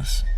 Amerikës.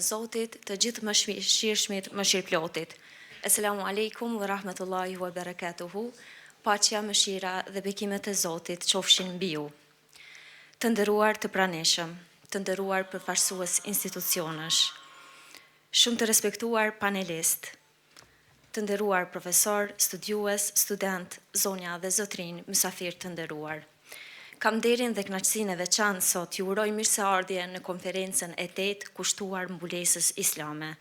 Zotit, të Gjithëmëshirshmit, Mëshirëplotit. Eselamu Alejkum ve Rahmetullahi ve Berekatuhu, Paqja, mëshira dhe bekimet e Zotit qofshin mbi ju. Të nderuar të pranishëm, të nderuar përfaqësues institucionesh, shumë të respektuar panelistë, të nderuar profesorë, studiues, studentë, zonja dhe zotërinj, mysafirë të nderuar. Kam nderin dhe kënaqësinë e veçantë sot t'ju uroj mirëseardhje në konferencën e tetë kushtuar mbulesës islame.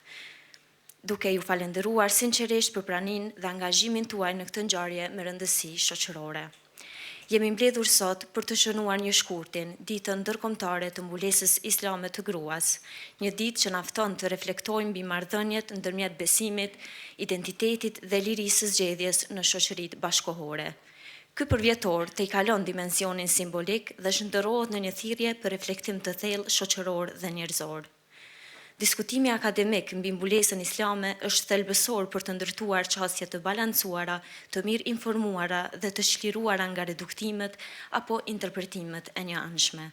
Duke ju falënderuar sinqerisht për praninë dhe angazhimin tuaj në këtë ngjarje me rëndësi shoqërore. Jemi mbledhur sot për të shënuar një shkurtin, Ditën Ndërkombëtare të Mbulesës Islame të Gruas, një ditë që na fton të reflektojmë mbi marrëdhëniet ndërmjet besimit, identitetit dhe lirisë së zgjedhjes në shoqëritë bashkëkohore. Ky përvjetor tejkalon dimensionin simbolik dhe shndërrohet në një thirrje për reflektim të thellë shoqëror dhe njerëzor. Diskutimi akademik mbi mbulesën islame është thelbësor për të ndërtuar qasje të balancuara, të mirëinformuara dhe të çliruara nga reduktimet apo interpretimet e njëanshme.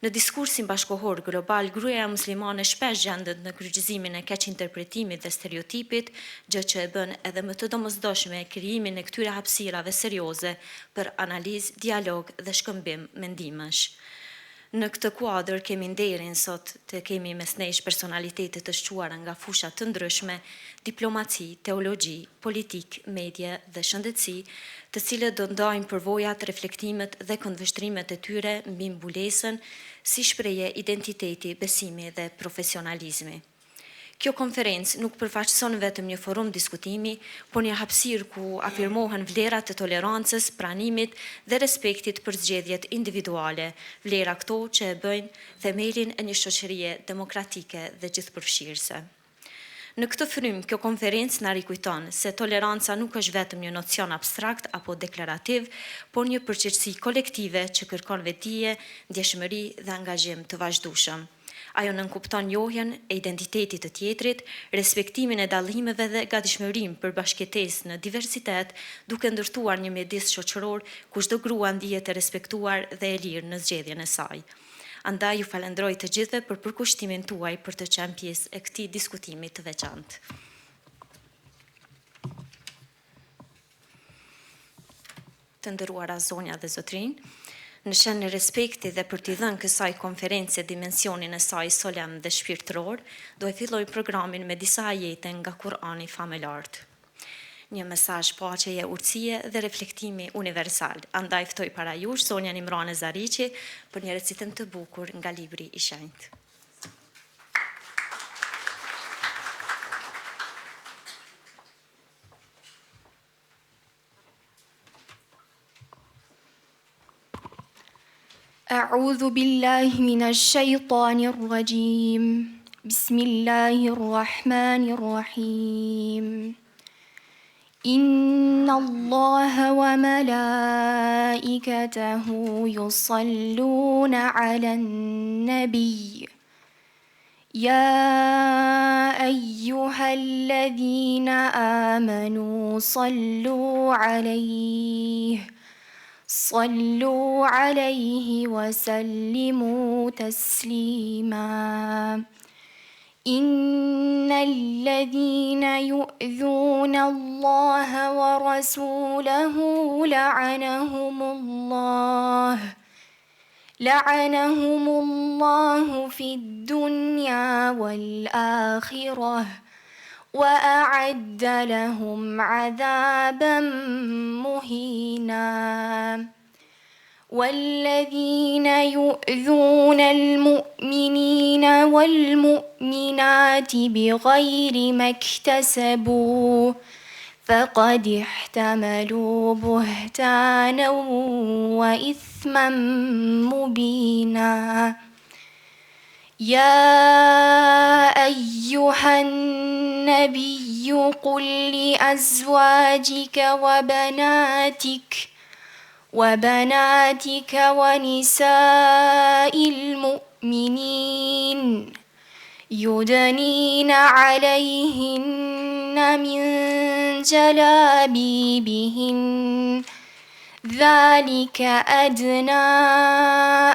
Në diskursin bashkëkohor global, gruaja muslimane shpesh gjendet në kryqëzimin e keqinterpretimit dhe stereotipit, gjë që e bën edhe më të domosdoshme krijimin e këtyre hapësirave serioze për analizë, dialog dhe shkëmbim mendimesh. Në këtë kuadër kemi nderin sot të kemi mes nesh personalitete të shquara nga fusha të ndryshme, diplomaci, teologji, politikë, medie dhe shëndetësi, të cilët do ndajnë përvojat, reflektimet dhe këndvështrimet e tyre mbi mbulesën si shprehje identiteti, besimi dhe profesionalizmi. Kjo konferencë nuk përfaqëson vetëm një forum diskutimi, por një hapësirë ku afirmohen vlerat e tolerancës, pranimit dhe respektit për zgjedhjet individuale, vlera këto që e bëjnë themelin e një shoqërie demokratike dhe gjithëpërfshirëse. Në këtë frymë, kjo konferencë na rikujton se toleranca nuk është vetëm një nocion abstrakt apo deklarativ, por një përgjegjësi kolektive që kërkon vetëdije, ndjeshmëri dhe angazhim të vazhdueshëm. Ajo nënkupton njohjen e identitetit të tjetrit, respektimin e dallimeve dhe gatishmërinë për bashkëjetesë në diversitet, duke ndërtuar një mjedis shoqëror ku çdo grua ndihet e respektuar dhe e lirë në zgjedhjen e saj. Andaj ju falënderoj të gjithëve për përkushtimin tuaj për të qenë pjesë e këtij diskutimi të veçantë. Të nderuara zonja dhe zotërinj, në shenjë respekti dhe për t'i dhënë kësaj konference dimensionin e saj solemn dhe shpirtëror, do e fillojmë programin me disa ajete nga Kur'ani famëlartë. Një mesazh paqeje, urtësie dhe reflektimi universal. Andaj ftoj para jush zonjën Imrane Zariqi për një recitim të bukur nga libri i shenjtë. أعوذ بالله من الشيطان الرجيم بسم الله الرحمن الرحيم إن الله وملائكته يصلون على النبي يا أيها الذين آمنوا صلوا عليه صلوا عليه وسلموا تسليما إن الذين يؤذون الله ورسوله لعنهم الله لعنهم الله في الدنيا والآخرة وأعد لهم عذابا مهينا والذين يؤذون المؤمنين والمؤمنات بغير ما اكتسبوا فقد احتملوا بهتانا وإثما مبينا يا أيها النبي قل لأزواجك وبناتك وبناتك ونساء المؤمنين يدنين عليهن من جلابيبهن ذلك أدنى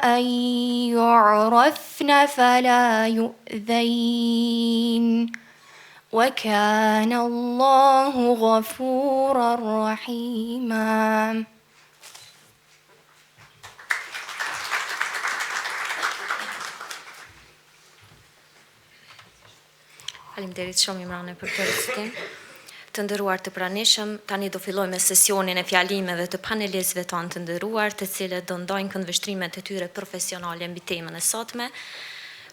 أن يعرفن فلا يؤذين وكان الله غفورا رحيما Faleminderit shumë Imrane për këtë recitim. Të nderuar të pranishëm, tani do fillojmë me sesionin e fjalimeve të panelistëve tanë të nderuar, të cilët do ndajnë këndvështrimet e tyre profesionale mbi temën e sotme.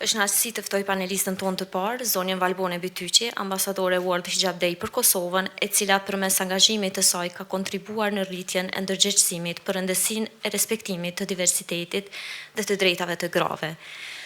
Është kënaqësi të ftoj panelistën tonë të parë, zonjën Valbone Bytyqi, ambasadore World Hijab Day për Kosovën, e cila përmes angazhimit të saj ka kontribuar në rritjen e ndërgjegjësimit për rëndësinë e respektimit të diversitetit dhe të drejtave të grave.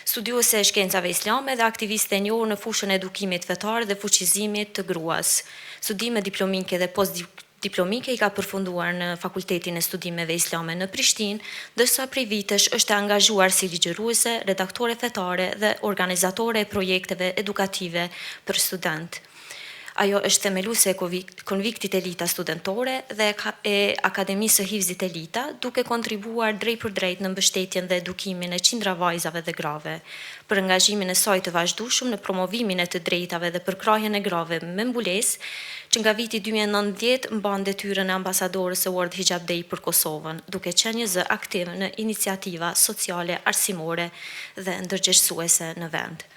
Studiuese e shkencave islame dhe aktiviste e njohur në fushën e edukimit fetar dhe fuqizimit të gruas. Studimet diplomike dhe postdiplomike i ka përfunduar në Fakultetin e Studimeve Islame në Prishtinë, ndërsa prej vitesh është e angazhuar si ligjëruese, redaktore fetare dhe organizatore e projekteve edukative për studentë. Ajo është themeluese e Konviktit Elita Studentore dhe e Akademisë së Hifzit Elita, duke kontribuar drejtpërdrejt në mbështetjen dhe edukimin e qindra vajzave dhe grave. Për angazhimin e saj të vazhdueshëm në promovimin e të drejtave dhe përkrahjen e grave me mbulesë, që nga viti 2019 mban detyrën e ambasadores së World Hijab Day për Kosovën, duke qenë një zë aktiv në iniciativa sociale, arsimore dhe ndërgjegjësuese në vend.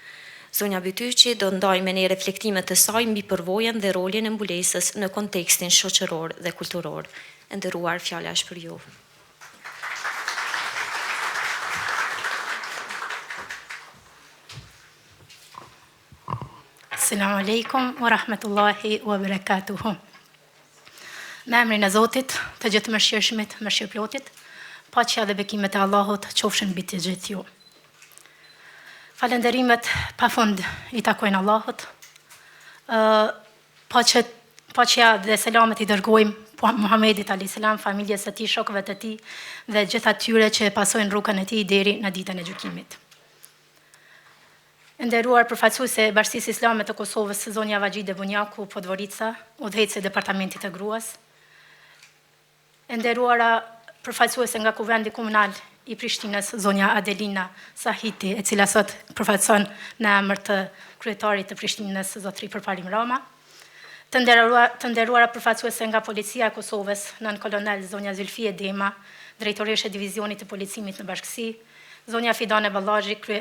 Zonja Bytyqi do ndajë me ne reflektimet e saj mbi përvojën dhe rolin e mbulesës në kontekstin shoqëror dhe kulturor. E nderuar, fjala është për ju. Assalamu alaikum wa rahmetullahi wa barakatuhu. Në emrin e Zotit, të gjithëmëshirshmit, mëshirëplotit, paqja dhe bekimet e Allahut qofshin mbi të gjithë ju. Falënderimet pafund i takojnë Allahut. Ë paqet paqja dhe selamet i dërgojmë Muhamedit alayhis salam, familjes së tij, shokëve të tij dhe gjithë atyre që e pasojnë rrugën e tij deri në ditën e gjykimit. E nderuar përfaqësuese e Bashkësisë Islame të Kosovës, zonja Vaxhide Bunjaku, Podvorica, udhëheqëse e Departamentit të Gruas, E nderuara përfaqësuese nga Kuvendi Komunal i Prishtinës, zonja Adelina Sahiti, e cila sot përfaqëson në emër të kryetarit të Prishtinës, zotëri Përparim Rama. Të nderuara, të nderuara përfaqësuese nga Policia e Kosovës, nënkolonel zonja Zylfije Dema, drejtoreshë e Divizionit të Policimit në Bashkësi, zonja Fidane Ballazhi, krye,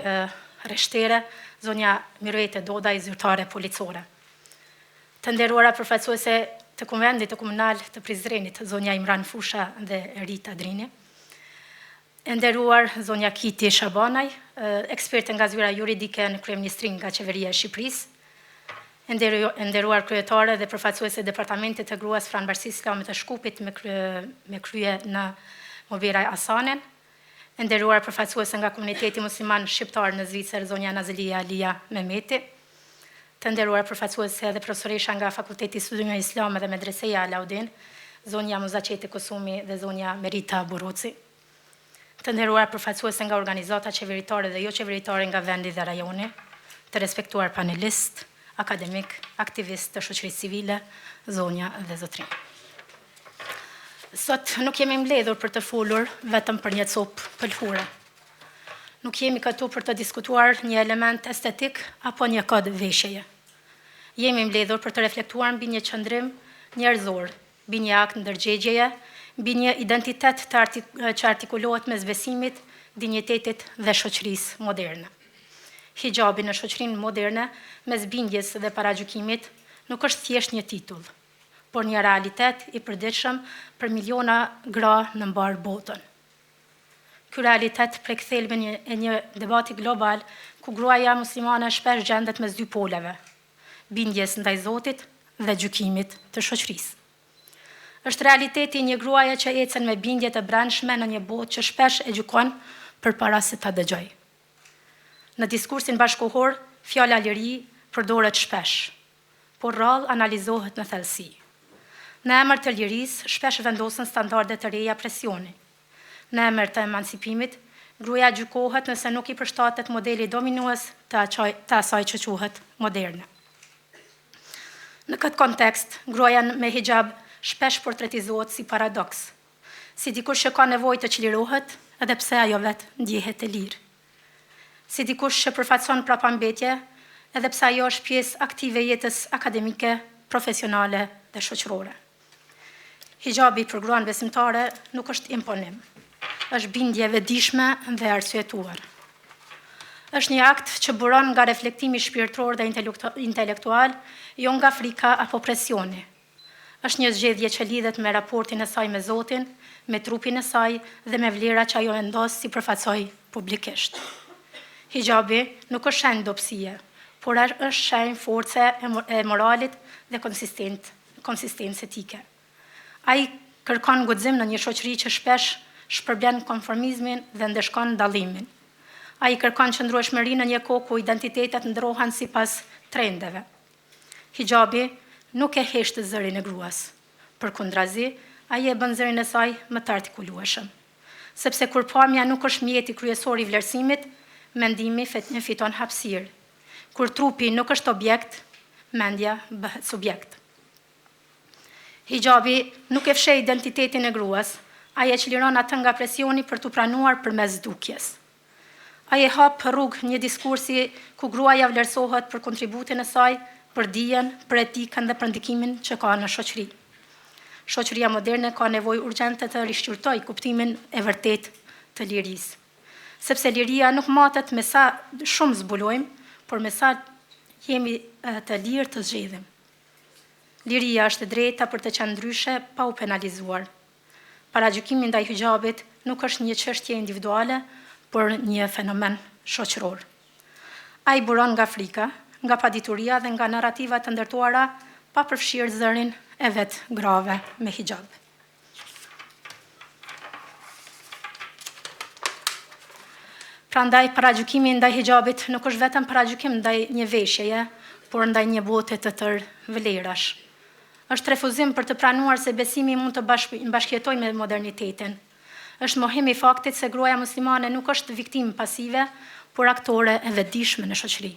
rreshtere, zonja Mirvete Dodaj, zyrtare policore. Të nderuara përfaqësuese të Kuvendit të Komunal të Prizrenit, zonja Imran Fusha dhe Rita Drini. E nderuar zonja Kiti Shabanaj, eksperte nga zyra juridike në Kryeministrinë nga Qeveria e Shqipërisë. E nderuar kryetare dhe përfaqësuese e Departamentit të Gruas pranë Bashkësisë Islame të Shkupit me krye, me krye në Muberaj Asanen. E nderuar përfaqësuese nga komuniteti musliman shqiptar në Zvicër, zonja Nazelia Alia Mehmeti. Të nderuar përfaqësuese dhe profesoresha nga Fakulteti i Studimeve Islame dhe Medreseja Alaudin, zonja Muzaqete Kosumi dhe zonja Merita Buruci. Të nderuar përfaqësuese nga organizata qeveritare dhe joqeveritare nga vendi dhe rajoni, të respektuar panelistë, akademikë, aktivistë të shoqërisë civile, zonja dhe zotërinj. Sot nuk jemi mbledhur për të folur vetëm për një copë pëlhure. Nuk jemi këtu për të diskutuar një element estetik apo një kod veshjeje. Jemi mbledhur për të reflektuar mbi një qëndrim njerëzor, mbi një akt ndërgjegjeje, mbi një identitet të artik që artikulohet mes besimit, dinjitetit dhe shoqërisë moderne. Hixhabi në shoqërinë moderne, mes bindjes dhe paragjykimit, nuk është thjesht një titull, por një realitet i përditshëm për miliona gra në mbarë botën. Ky realitet prek thelbin e një debati global ku gruaja muslimane shpesh gjendet mes dy poleve, bindjes ndaj Zotit dhe gjykimit të shoqërisë. Është realiteti i një gruaje që ecën me bindje të brendshme në një botë që shpesh e gjykon përpara se ta dëgjojë. Në diskursin bashkëkohor, fjala liri përdoret shpesh, por rrallë analizohet në thellësi. Në emër të lirisë, shpesh vendosen standarde të reja presioni. Në emër të emancipimit, gruaja gjykohet nëse nuk i përshtatet modelit dominues të, açaj, të asaj që quhet moderne. Në këtë kontekst, gruaja me hixhab shpesh portretizohet si paradoks, si dikush që ka nevojë të çlirohet, edhe pse ajo vetë ndjehet e lirë. Si dikush që përfaqëson prapambetje, edhe pse ajo është pjesë aktive e jetës akademike, profesionale dhe shoqërore. Hixhabi për gruan besimtare nuk është imponim, është bindje e vetëdijshme dhe e arsyetuar. Është një akt që buron nga reflektimi shpirtëror dhe intelektual, jo nga frika apo presioni. Është një zgjedhje që lidhet me raportin e saj me Zotin, me trupin e saj dhe me vlerat që ajo vendos t'i përfaqësojë publikisht. Hixhabi nuk është shenjë dobësie, por është shenjë force e moralit dhe konsistencë etike. Ai kërkon guxim në një shoqëri që shpesh shpërblen konformizmin dhe ndëshkon dallimin. Ai kërkon qëndrueshmëri në një kohë ku identitetet ndrohen sipas trendeve. Hixhabi nuk e hesht zërin e gruas. Përkundrazi, ai e bën zërin e saj më të artikulueshëm. Sepse kur pamja nuk është mjeti kryesor i vlerësimit, mendimi fiton hapësirë. Kur trupi nuk është objekt, mendja bëhet subjekt. Hixhabi nuk e fsheh identitetin e gruas, ai e çliron atë nga presioni për t'u pranuar përmes dukjes. Ai i hap rrugë një diskursi ku gruaja vlerësohet për kontributin e saj, për dijen, për etikën dhe për ndikimin që ka në shoqëri. Shoqëria moderne ka nevojë urgjente të rishqyrtojë kuptimin e vërtetë të lirisë. Sepse liria nuk matet me sa shumë zbulojmë, por me sa jemi të lirë të zgjedhim. Liria është e drejta për të qenë ndryshe pa u penalizuar. Paragjykimi ndaj hixhabit nuk është një çështje individuale, por një fenomen shoqëror. Ai buron nga frika, nga padituria dhe nga narrativa të ndërtuara pa përfshirë zërin e vetë grave me hixhab. Prandaj paragjykimi ndaj hixhabit nuk është vetëm paragjykim ndaj një veshjeje, por ndaj një bote të tërë vlerash. Është refuzim për të pranuar se besimi mund të bashkëjetojë me modernitetin. Është mohim i faktit se gruaja muslimane nuk është viktimë pasive, por aktore e vetëdijshme në shoqëri.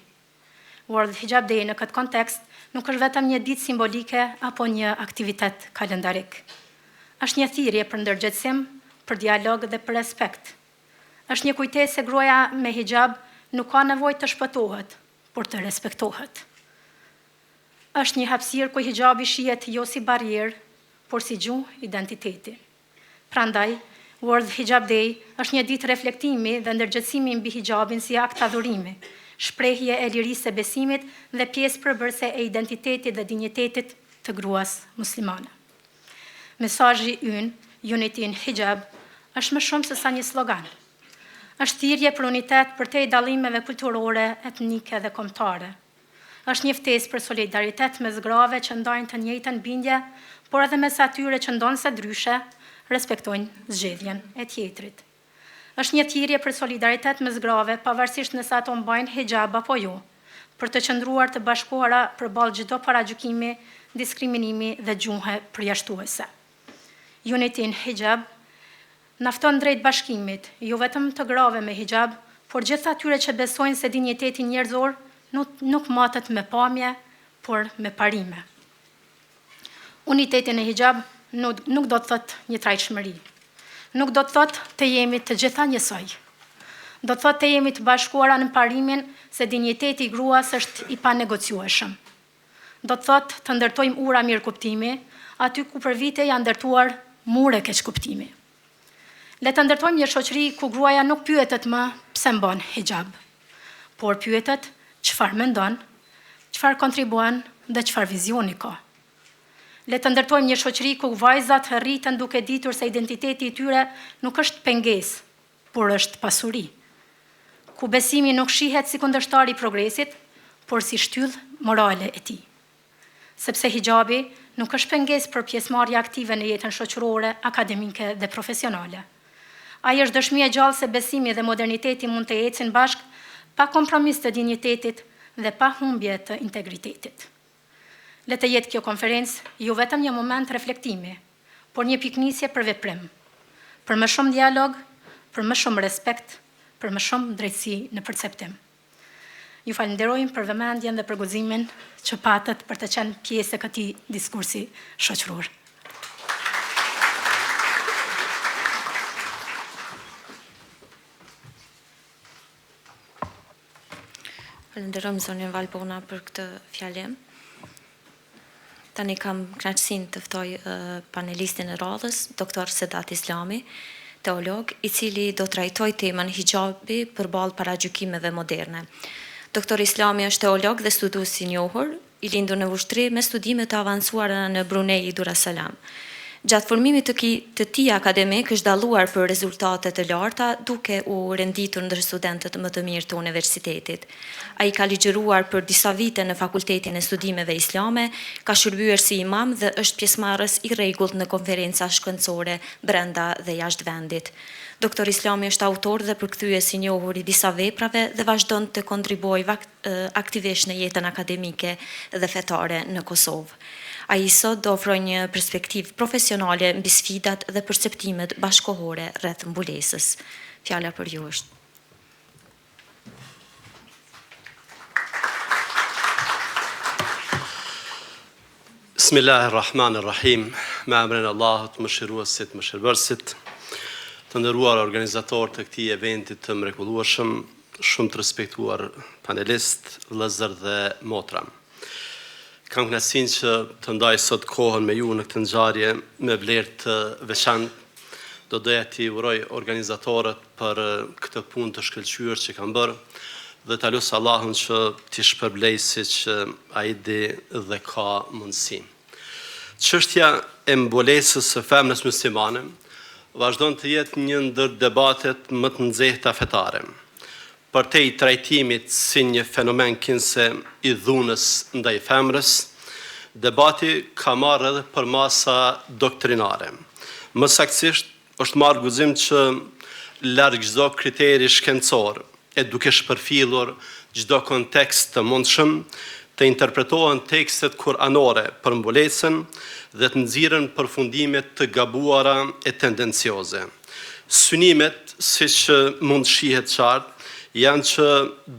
World Hijab Day në këtë kontekst nuk është vetëm një ditë simbolike apo një aktivitet kalendarik. Është një thirrje për ndërgjegjësim, për dialog dhe për respekt. Është një kujtesë se gruaja me hixhab nuk ka nevojë të shpëtohet, por të respektohet. Është një hapësirë ku hixhabi shihet jo si barrierë, por si gjuhë identiteti. Prandaj, World Hijab Day është një ditë reflektimi dhe ndërgjegjësimi mbi hixhabin si akt adhurimi, shprehje e lirisë së besimit dhe pjesë përbërëse e identitetit dhe dinjitetit të gruas muslimane. Mesazhi ynë, Unity in Hijab, është më shumë sesa një slogan. Është thirrje për unitet përtej dallimeve kulturore, etnike dhe kombëtare. Është një ftesë për solidaritet mes grave që ndajnë të njëjtën bindje, por edhe mes atyre që ndonëse ndryshe, respektojnë zgjedhjen e tjetrit. Është një thirrje për solidaritet mes grave, pavarësisht nëse ato mbajnë hixhab apo jo, për të qëndruar të bashkuara përballë çdo paragjykimi, diskriminimi dhe gjuhe përjashtuese. Unity in Hijab Na fton drejt bashkimit, jo vetëm të grave me hixhab, por gjithë atyre që besojnë se dinjiteti njerëzor nuk nuk matet me pamje, por me parime. Uniteti në hixhab nuk nuk do të thotë njëtrajtshmëri. Nuk do të thotë të jemi të gjitha njësoj. Do të thotë të jemi të bashkuara në parimin se dinjiteti i gruas është i panegociueshëm. Do të thotë të ndërtojmë ura mirëkuptimi, aty ku për vite janë ndërtuar mure keqkuptimi. Le të ndërtojmë një shoqëri ku gruaja nuk pyetet më pse mban hixhab, por pyetet çfarë mendon, çfarë kontribuon dhe çfarë vizioni ka. Le të ndërtojmë një shoqëri ku vajzat rriten duke ditur se identiteti i tyre nuk është pengesë, por është pasuri. Ku besimi nuk shihet si kundërshtar i progresit, por si shtyllë morale e tij. Sepse hixhabi nuk është pengesë për pjesëmarrje aktive në jetën shoqërore, akademike dhe profesionale. Ai është dëshmi e gjallë se besimi dhe moderniteti mund të ecin bashkë pa kompromis të dinjitetit dhe pa humbje të integritetit. Le të jetë kjo konferencë jo vetëm një moment reflektimi, por një pikënisje për veprim. Për më shumë dialog, për më shumë respekt, për më shumë drejtësi në perceptim. Ju falënderojmë për vëmendjen dhe për guximin që patët për të qenë pjesë e këtij diskursi shoqëror. Falënderojmë zonjën Valbona për këtë fjalim. Tani kam kënaqësinë të ftoj panelistin e radhës, Doktor Sedat Islami, teolog, i cili do trajtojë temën Hixhabi përballë paragjykimeve moderne. Doktor Islami është teolog dhe studiues i njohur, i lindur në Vushtrri me studime të avancuara në Brunei Darussalam. Gjatë formimit të, të tij akademik është dalluar për rezultate të larta, duke u renditur ndër studentët më të mirë të universitetit. Ai ka ligjëruar për disa vite në Fakultetin e Studimeve Islame, ka shërbyer si imam dhe është pjesëmarrës i rregullt në konferenca shkencore brenda dhe jashtë vendit. Doktor Islami është autor dhe përkthyes i njohur i disa veprave dhe vazhdon të kontribuojë aktivisht në jetën akademike dhe fetare në Kosovë. Ai sot do ofrojë një perspektivë profesionale mbi sfidat dhe perceptimet bashkëkohore rreth mbulesës. Fjala për ju është. Bismillahirrahmanirrahim, me emrin e Allahut, mëshiruesit, mëshirbërësit, të nderuar organizatorë të këtij eventi të mrekullueshëm, shumë të respektuar panelistë, vëllezër dhe motra. Kam kënaqësinë që të ndaj sot kohën me ju në këtë ngjarje me vlerë të veçantë. Do doja t'i uroj organizatorët për këtë punë të shkëlqyer që kanë bërë dhe ta lus Allahun që t'i shpërblejë siç ai di dhe ka mundësi. Çështja e mbulesës së femrës muslimane vazhdon të jetë një ndër debatet më të nxehta fetare. Përtej trajtimit si një fenomen kinse i dhunës ndaj femrës, debati ka marrë edhe përmasa doktrinare. Më saktësisht, është marrë guxim që larg çdo kriteri shkencor e duke shpërfillur çdo kontekst të mundshëm, të interpretohen tekstet kuranore për mbulesën dhe të nxirren përfundime të gabuara e tendencioze. Synimet, siç mund të shihet qartë, janë që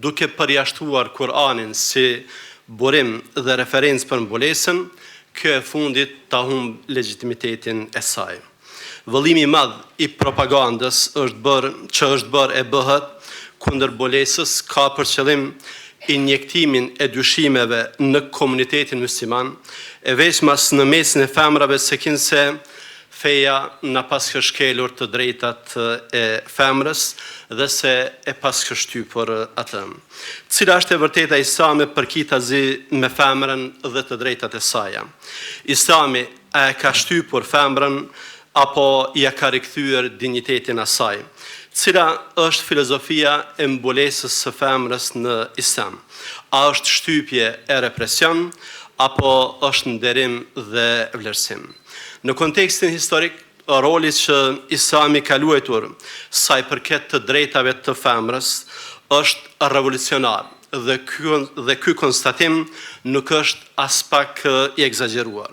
duke përjashtuar Kuranin si burim dhe referencë për mbulesën, kjo e fundit ta humbë legjitimitetin e saj. Vëllimi i madh i propagandës është bërë, që është bërë e bëhet kundër mbulesës ka për qëllim injektimin e dyshimeve në komunitetin musliman, e veçmas në mesin e femrave se kinse feja na paska shkelur të drejtat e femrës dhe se e paska shtypur atë. Cila është e vërteta islame përkitazi me femrën dhe të drejtat e saja? Islami A e ka shtypur femrën apo ia ka rikthyer dinjitetin asaj? Cila është filozofia e mbulesës së femrës në Islam? A është shtypje e represion apo është nderim dhe vlerësim? Në kontekstin historik, roli që Islami ka luajtur sa i përket të drejtave të femrës është revolucionar. Dhe ky dhe ky konstatim nuk është aspak i ekzagjeruar.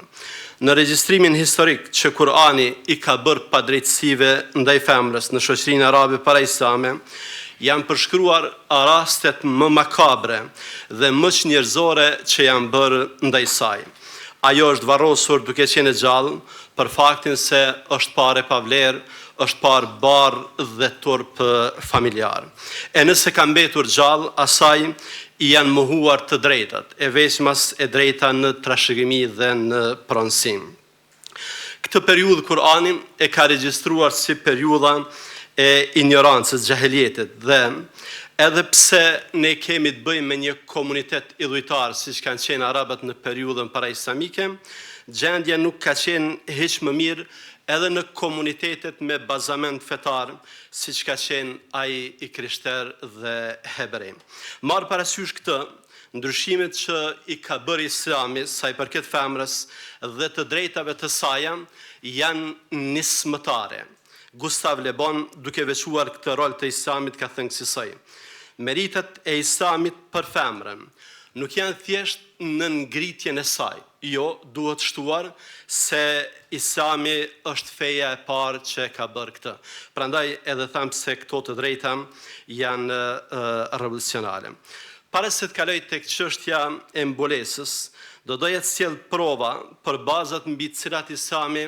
Në regjistrimin historik që Kur'ani i ka bërë padrejtësive ndaj femrës në shoqërinë arabe paraislame, janë përshkruar rastet më makabre dhe më çnjerëzore që janë bërë ndaj saj. Ajo është varrosur duke qenë e gjallë për faktin se është parë e pavlerë, është parë barrë dhe turp familjar. E nëse ka mbetur gjallë, asaj i janë mohuar të drejtat, e veçmas e drejta në trashëgimi dhe në pronësi. Këtë periudhë Kur'ani e ka regjistruar si periudha e injorancës, xhahiljetit dhe edhe pse ne kemi të bëjmë me një komunitet idhujtar siç kanë qenë arabët në periudhën paraislamike, gjendja nuk ka qenë hiç më mirë edhe në komunitetet me bazament fetar, siç ka qenë ai i krishterë dhe hebre. Marrë parasysh këtë, ndryshimet që i ka bërë Islami sa i përket femrës dhe të drejtave të saja janë nismëtare. Gustav Le Bon, duke veçuar këtë rol të Islamit ka thënë kësisoj, Meritat e Islamit për femrën nuk janë thjesht në ngritjen e saj, Jo, duhet shtuar se Islami është feja e parë që e ka bërë këtë. Prandaj edhe them se këto të drejta janë revolucionare. Para se të kaloj tek çështja e mbulesës, do doja të sjell prova për bazat mbi të cilat Islami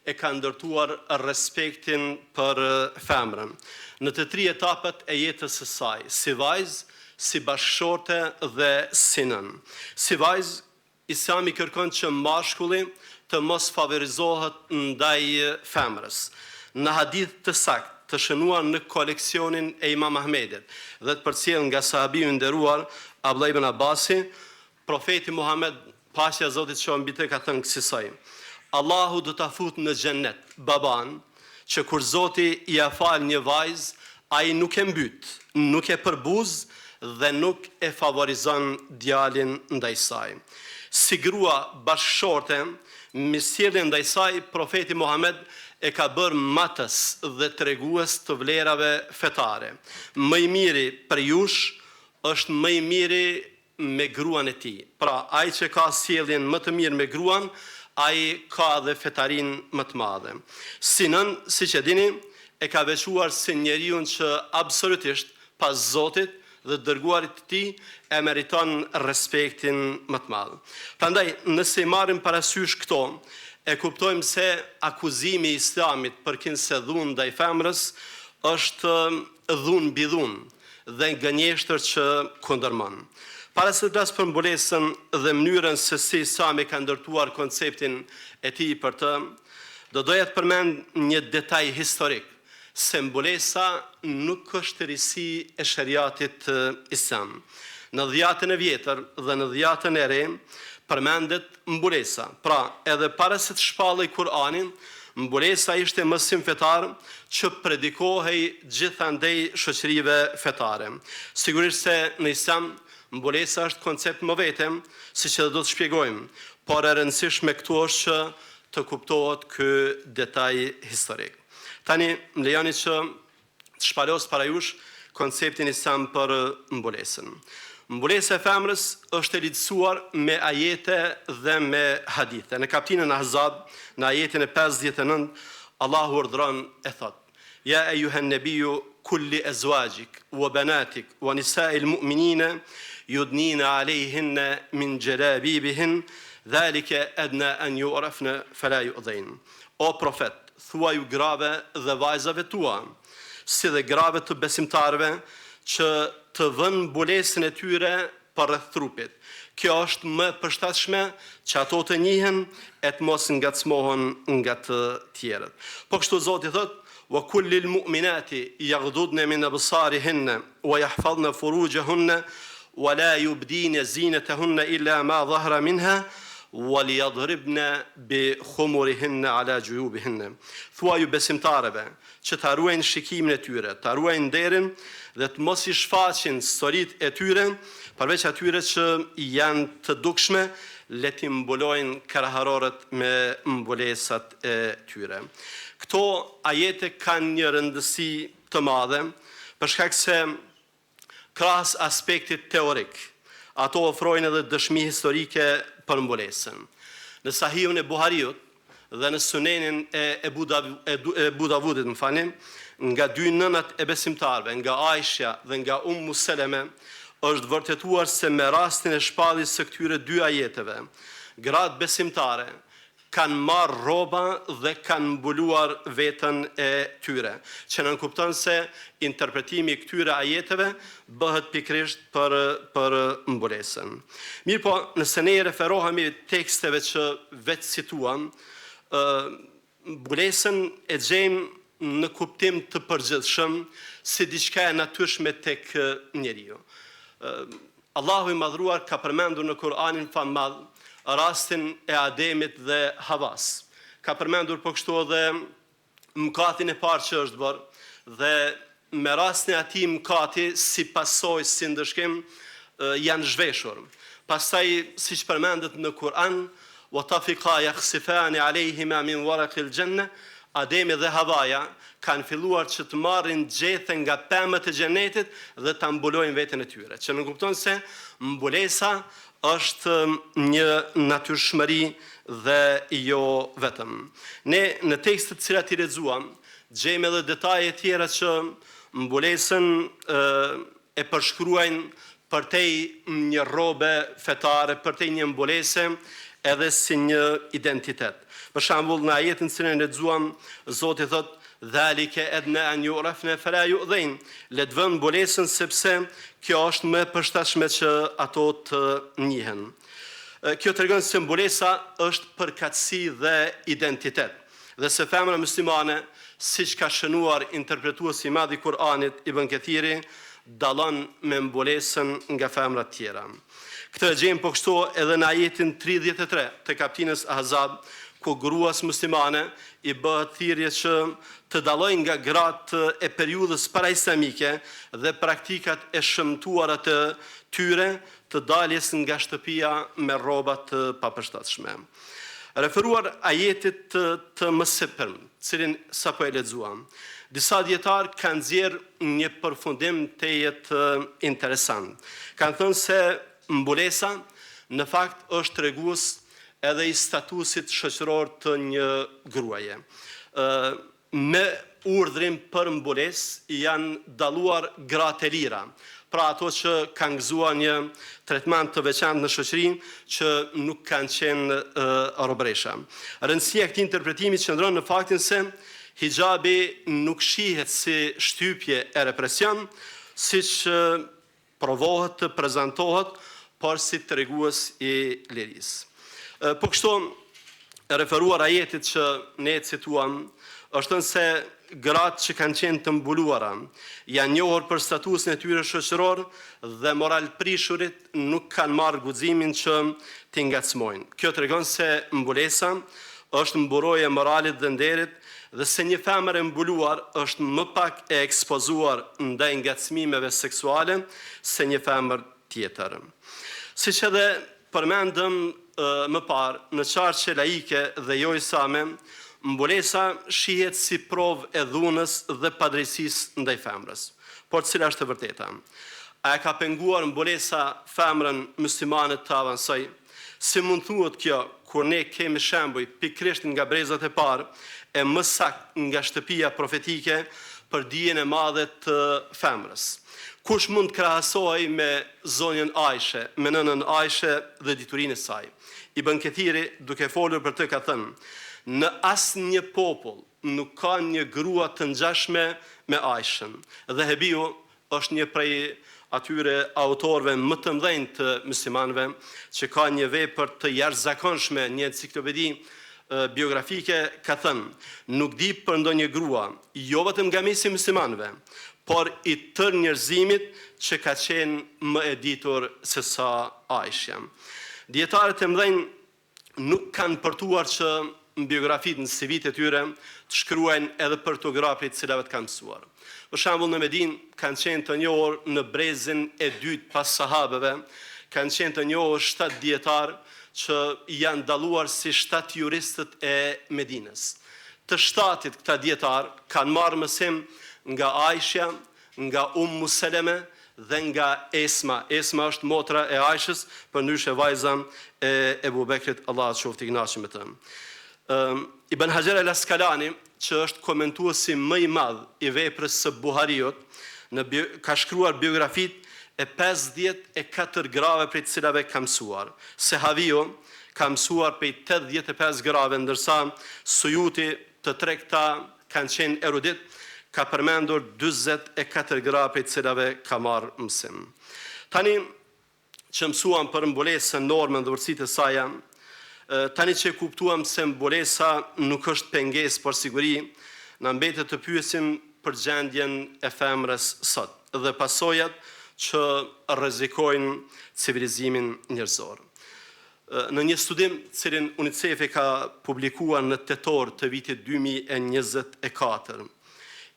e ka ndërtuar respektin për femrën në të tri etapat e jetës së saj, si vajzë, si bashkëshorte dhe si nënë. Si vajzë, Islami kërkon që mashkulli të mos favorizohet ndaj femrës. Në hadith të saktë, të shënuar në koleksionin e Imam Ahmedit dhe të përcjellë nga sahabiu i nderuar Abdullah ibn Abasi, Profeti Muhamed, paqja e Zotit qoftë mbi të, ka thënë kësisoj, Allahu do ta futë në Xhennet babanë, që kur Zoti ia fal një vajzë, ai nuk e mbyt, nuk e përbuz dhe nuk e favorizon djalin ndaj saj. Si grua bashkëshorte, mirësjelljen ndaj saj Profeti Muhamed e ka bërë matës dhe tregues të vlerave fetare. Më i miri prej jush është më i miri me gruan e tij. Pra, ai që ka sjelljen më të mirë me gruan, ai ka edhe fetarinë më të madhe. Si nënë, siç e dini, e ka veçuar si njeriun që absolutisht, pas Zotit dhe të Dërguarit të Tij, e meriton respektin më të madh. Prandaj, nëse i marrim parasysh këto, e kuptojmë se akuzimi i Islamit për kinse dhunë ndaj femrës është dhunë mbi dhunë, dhe gënjeshtër që kundërmon. Para se të flas për mbulesën dhe mënyrën se si Islami ka ndërtuar konceptin e tij për të, do doja të përmend një detaj historik, se mbulesa nuk është risi e sheriatit islam. Në Dhjatën e Vjetër dhe në Dhjatën e Re përmendet mbulesa. Pra, edhe para se të shpallej Kur'ani, mbulesa ishte mësim fetar që predikohej gjithandej shoqërive fetare. Sigurisht se në Islam mbulesa është koncept më vete, siç edhe do të shpjegojmë, por e rëndësishme këtu është që të kuptohet ky detaj historik. Tani, më lejoni që të shpalos para jush konceptin islam për mbulesën. Mbulesa e femrës është e lidhësuar me ajete dhe me hadithe. Në kaptinën Ahzab, në ajetin e 59, Allahu urdhëron e thotë: Ja ejuhen nebiju kul li ezwaxhik wa benatik wa nisail mu'minine judnine alejhinne min xhelabibihin dhalike edna en ju'rafne fela ju'dhejn. O Profet, thuaju grave dhe vajzave tua, si dhe grave të besimtarëve, që të vënë mbulesën e tyre përreth trupit. Kjo është më e përshtatshme që ato të njihen e të mos ngacmohen nga të tjerët. Po kështu Zoti thotë, Wa kul lil mu'minati yaghdudne min absarihinne wa yahfadhne furujahunne wa la yubdine zinetahunne illa ma dhahara minha wa liyadribne bi khumurihinne ala xhujubihinne. Thuaju besimtareve që ta ruajnë shikimin e tyre, ta ruajnë nderin dhe të mos i shfaqin stolitë e tyre, përveç atyre që janë të dukshme, le t'i mbulojnë kraharorët me mbulesat e tyre. Këto ajete kanë një rëndësi të madhe, për shkak se Krahas aspektit teorik, ato ofrojnë edhe dëshmi historike për mbulesën. Në Sahihun e Buhariut dhe në Sunenin e Ebu Ebu Davudit, më falni, nga dy nënat e besimtarëve, nga Aishja dhe nga Ummu Seleme, është vërtetuar se me rastin e shpalljes së këtyre dy ajeteve, gratë besimtare kanë marrë rroba dhe kanë mbuluar veten e tyre, që nënkupton se interpretimi i këtyre ajeteve bëhet pikërisht për për mbulesën. Mirëpo, nëse ne i referohemi teksteve që veç cituam, ë mbulesën e gjejmë në kuptim të përgjithshëm si diçka e natyrshme tek njeriu. Allahu i Madhëruar ka përmendur në Kur'anin famëmadh rastin e Ademit dhe Havas. Ka përmendur po kështu edhe mëkatin e parë që është bërë dhe me rastin e atij mëkati si pasojë, si ndëshkim janë zhveshur. Pastaj, siç përmendet në Kur'an, Wa tafiqa yakhsifani alejhima min waraqil xhenne, Ademi dhe Havaja kanë filluar që të marrin gjethe nga pemët e xhenetit dhe ta mbulojnë veten e tyre, që nënkupton se mbulesa është një natyrshmëri dhe jo vetëm. Ne në tekstet të cilat i lexuam, gjejmë edhe detaje tjera që mbulesën e përshkruajnë përtej një rrobe fetare, përtej një mbulese, edhe si një identitet. Për shembull, në ajetin të cilin e lexuam, Zoti thotë: Dhalike edna en ju'rafne fela ju'dhejn, le të vënë mbulesën sepse kjo është më e përshtatshme që ato të njihen. Kjo tregon se mbulesa është përkatësi dhe identitet, dhe se femra muslimane, siç ka shënuar interpretuesi i madh i Kur'anit, Ibn Kethiri, dallon me mbulesën nga femrat tjera. Këtë e gjejmë po kështu edhe në ajetin 33 të kaptinës Ahzab, ku gruas muslimane i bëhet thirrje që të dallojë nga gratë e periudhës paraislamike dhe praktikat e shëmtuara të tyre të daljes nga shtëpia me rroba të papërshtatshme. Referuar ajetit të, të mësipërm, cilin sapo e lexuam, disa dijetarë kanë nxjerrë një përfundim tejet interesant. Kanë thënë se mbulesa në fakt është tregues edhe i statusit shoqëror të një gruaje. Ë me urdhrin për mbulesë janë dalluar gratë e lira, pra ato që kanë gëzuar një tretman të veçantë në shoqëri që nuk kanë qenë robëresha. Rëndësia e këtij interpretimi qëndron në faktin se hixhabi nuk shihet si shtypje e represion, siç provohet të prezantohet, por si tregues i lirisë. Po kështu, referuar ajetit që ne e cituam, është thënë se gratë që kanë qenë të mbuluara janë njohur për statusin e tyre shoqëror dhe moralprishurit nuk kanë marrë guximin që t'i ngacmojnë. Kjo tregon se mbulesa është mburojë e moralit dhe nderit dhe se një femër e mbuluar është më pak e ekspozuar ndaj ngacmimeve seksuale se një femër tjetër. Siç edhe përmendëm më parë, në qarqe laike dhe jo islame, mbulesa shihet si provë e dhunës dhe padrejtësisë ndaj femrës. Por cila është e vërteta? A e ka penguar mbulesa femrën muslimane të avancojë? Si mund thuhet kjo kur ne kemi shembuj pikërisht nga brezat e parë e më saktë nga shtëpia profetike për dijen e madhe të femrës? Kush mund të krahasohej me zonjën Ajshe, me nënën Ajshe dhe diturinë e saj? Ibn Kethiri, duke folur për të ka thënë, Në asnjë popull nuk ka një grua të ngjashme me Ajshen. Dhehebiu është një prej atyre autorëve më të mëdhenj të muslimanëve që ka një vepër të jashtëzakonshme, një enciklopedi biografike, ka thënë, nuk di për ndonjë grua, jo vetëm nga mesi i muslimanëve, por i tërë njerëzimit që ka qenë më e ditur se sa Aishja. Dijetarët e mëdhenj nuk kanë përtuar që në biografitë, në CV-të e tyre, të shkruajnë edhe për këto gra prej të cilave të kanë mësuar. Për shembull në Medinë kanë qenë të njohur në brezin e dytë pas sahabëve, kanë qenë të njohur shtatë dijetarë që janë dalluar si shtatë juristët e Medinës. Të shtatit këta dijetarë kanë marrë mësim nga Aishja, nga Ummu Seleme dhe nga Esma. Esma është motra e Aishës, përndryshe vajza e Ebu Bekrit, Allahu qoftë i kënaqur me të. Ibn Haxher el Askalani, që është komentuesi më i madh i veprës së Buhariut, në bio, ka shkruar biografitë e 54 grave prej të cilave ka mësuar. Sehaviu ka mësuar prej 85 grave, ndërsa Sujuti të tre këta kanë qenë eruditë, ka përmendur 44 gra prej të cilave ka marrë mësim. Tani që mësuam për mbulesën, normën dhe urtësitë e saja, tani që e kuptuam se mbulesa nuk është pengesë, por siguri, na mbetet të pyesim për gjendjen e femrës sot dhe pasojat që rrezikojnë civilizimin njerëzor. Në një studim, të cilin UNICEF-i ka publikuar në tetor të vitit 2024,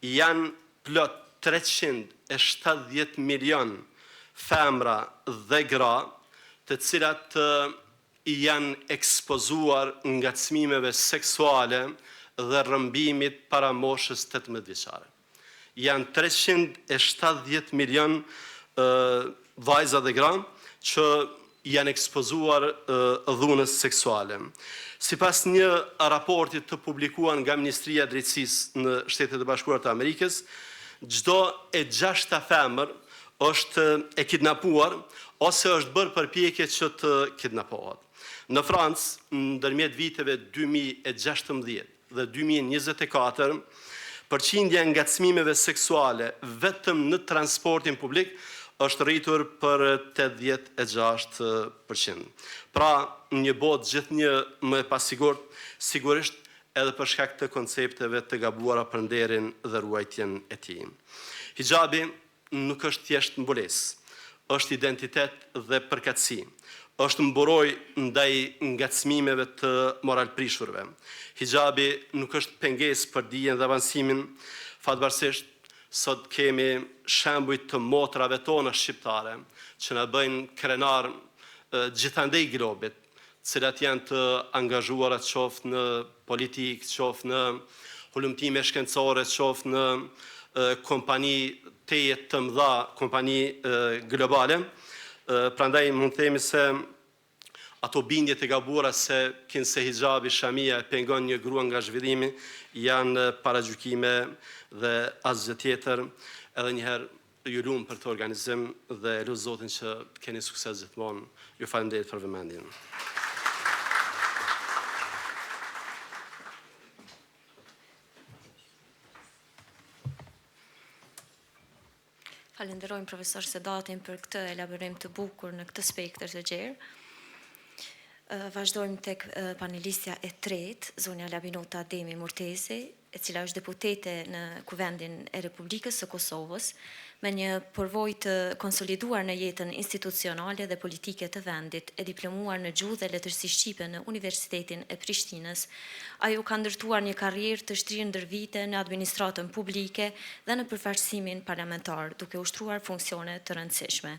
janë plot 370 milion femra dhe gra të cilat i janë ekspozuar ngacmimeve seksuale dhe rrëmbimit para moshës 18 vjeçare. Janë 370 milion vajza dhe gra që janë ekspozuar dhunës seksuale. Sipas një raporti të publikuar nga Ministria e Drejtësisë në Shtetet e Bashkuara të Amerikës, çdo e gjashta femër është e kidnapuar ose është bërë përpjekje që të kidnapohet. Në Francë, ndërmjet viteve 2016 dhe 2024. Përqindja e ngacmimeve seksuale vetëm në transportin publik është rritur për 86%. Pra, një botë gjithnjë më e pasigurt, sigurisht edhe për shkak të koncepteve të gabuara për nderin dhe ruajtjen e tij. Hixhabi nuk është thjesht mbulesë, është identitet dhe përkatësi, është mburojë ndaj ngacmimeve të moralprishurve. Hixhabi nuk është pengesë për dijen dhe avancimin, fatbardhësisht sot kemi shembuj të motrave tona shqiptare që na bëjnë krenarë gjithandej globit, të cilat janë të angazhuara qoftë në politikë, qoftë në hulumtime shkencore, qoftë në kompani tejet të mëdha, kompani globale. Prandaj mund të themi se ato bindje të gabuara se kinse hixhabi, shamia e pengon një grua nga zhvillimi janë paragjykime dhe asgjë tjetër. Edhe një herë ju lumë për këtë organizim dhe e lus Zotin që të keni sukses gjithmonë. Ju faleminderit për vëmendjen. Falenderojmë profesor Sedatin për këtë elaborim të bukur në këtë spektër të gjerë. Vazhdojmë tek panelistja e tretë, zonja Labinota Ademi Murtezi, e cila është deputete në Kuvendin e Republikës së Kosovës, me një përvojë të konsoliduar në jetën institucionale dhe politike të vendit, e diplomuar në Gjuhë dhe Letërsi Shqipe në Universitetin e Prishtinës. Ajo ka ndërtuar një karrierë të shtrirë ndër vite në administratën publike dhe në përfaqësimin parlamentar, duke ushtruar funksione të rëndësishme.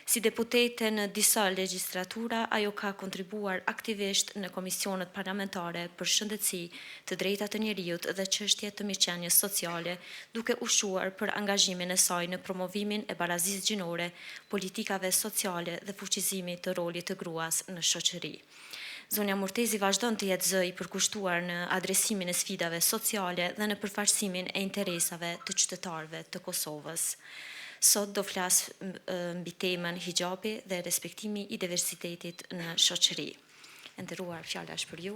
Si deputete në disa legjislatura, ajo ka kontribuar aktivisht në komisionet parlamentare për shëndetësi, të drejta të njeriut dhe çështje të mirëqenies sociale, duke u shquar për angazhimin e saj në promovimin e barazisë gjinore, politikave sociale dhe fuqizimit të rolit të gruas në shoqëri. Zonja Murtezi vazhdon të jetë zë i përkushtuar në adresimin e sfidave sociale dhe në përfaqësimin e interesave të qytetarëve të Kosovës. Sot do flasë mbi temën Hixhabi dhe respektimi i diversitetit në shoqëri. E nderuar, fjala është për ju.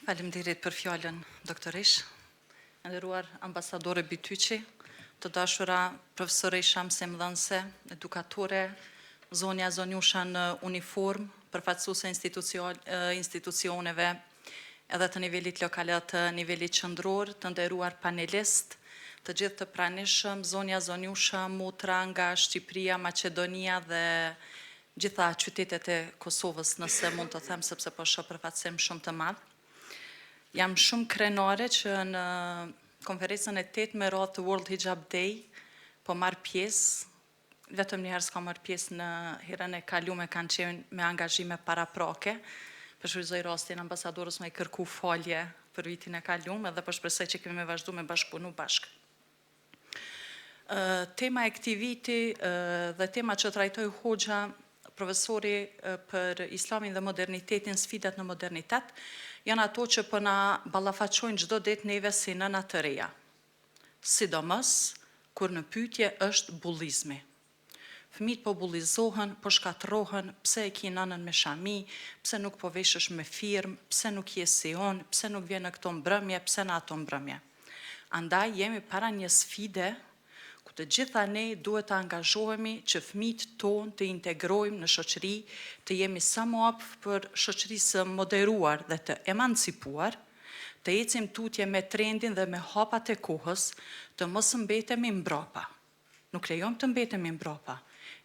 Faleminderit për fjalën, doktoreshë. E nderuar ambasadore Bytyqi, të dashura profesoresha mësimdhënëse, edukatore, zonja zonjusha në uniformë, përfaqësuese institucioneve edhe të nivelit lokal edhe të nivelit qendror, të nderuar panelistë, të gjithë të pranishëm, zonja zonjusha, motra nga Shqipëria, Maqedonia dhe gjitha qytetet e Kosovës, nëse mund të them, sepse po shoh përfaqësim shumë të madh. Jam shumë krenare që në konferencën e tetë me radhë të World Hijab Day po marr pjesë, vetëm një herë s'kam marrë pjesë në herën e kalume kanë qenë me angazhime paraprake. Po shfrytëzoj rastin ambasadorës me i kërku falje për vitin e kalum edhe po shpresoj që kemi me vazhdu me bashkëpunu bashkë. Tema e këtij viti dhe tema që trajtoi hoxha profesori për Islamin dhe modernitetin, sfidat në modernitet, janë ato që po na ballafaqojnë çdo ditë neve si nëna të reja. Sidomos kur në pyetje është bullizmi. Fëmijët po bullizohen, po shkatërrohen, pse e ki nënën me shami, pse nuk po veshesh me firmë, pse nuk je si unë, pse nuk vjen në këto mbrëmje, pse në ato mbrëmje. Andaj jemi para një sfide ku të gjitha ne duhet të angazhohemi që fëmijët tonë të integrojmë në shoqëri, të jemi sa më afër shoqërisë së moderuar dhe të emancipuar, të ecim tutje me trendin dhe me hapat e kohës, të mos mbetemi mbrapa. Nuk lejojmë të mbetemi mbrapa.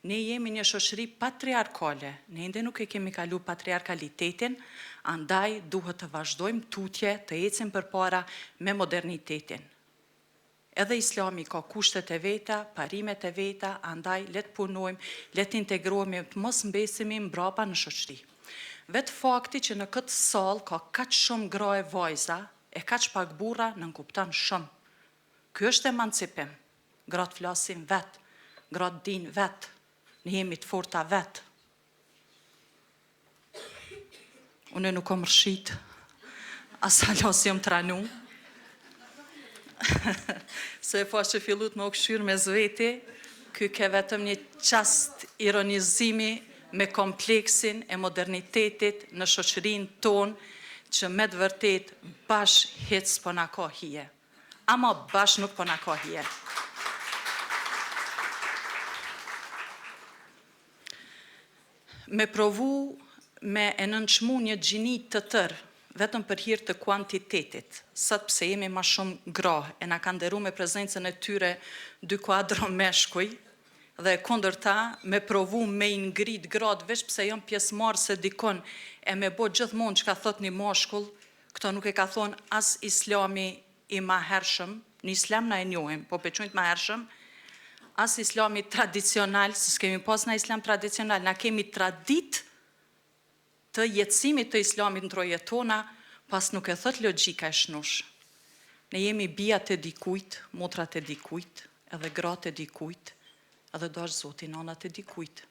Ne jemi një shoqëri patriarkale, ne ende nuk e kemi kalu patriarkalitetin, andaj duhet të vazhdojmë tutje, të ecim përpara me modernitetin. Edhe Islami ka kushtet e veta, parimet e veta, andaj le të punojmë, le të integrohemi, të mos mbesemi mbrapa në shoqëri. Vetë fakti që në këtë sallë ka kaq shumë gra e vajza e kaq pak burra nënkupton shumë. Ky është emancipim. Gratë flasin vetë, gratë dinë vetë, ne jemi të forta vetë. Unë nuk kom rrshit, as hala s'jom tranu. Se e pa që fillut me u kqyrë mes veti, ky ke vetëm një çast ironizimi. Me kompleksin e modernitetit në shoqërinë tonë që me të vërtetë bash hiç s'po na ka hije. Ama bash nuk po na ka hije. Me provu me e nënçmu një gjini të tërë, vetëm për hir të kuantitetit, sot pse jemi ma shumë gra e na kanë nderu me prezencën e tyre dy kuadro meshkuj, dhe e kundërta me provu me i ngrit gratë veç pse janë pjesëmarrëse dikun e me bo gjithmonë çka thotë një mashkull, këto nuk e ka thonë as islami i mahershëm, në islam na e njohim, po pe quajmë të mahershëm, as islami tradicional, se s'kemi pas na islam tradicional, na kemi traditë të jetësimit të islamit në trojet tona, pas nuk e thot logjika e shnush. Ne jemi bijat e dikujt, motrat e dikujt, edhe gratë e dikujt, edhe dashtë Zoti nanat e dikujt.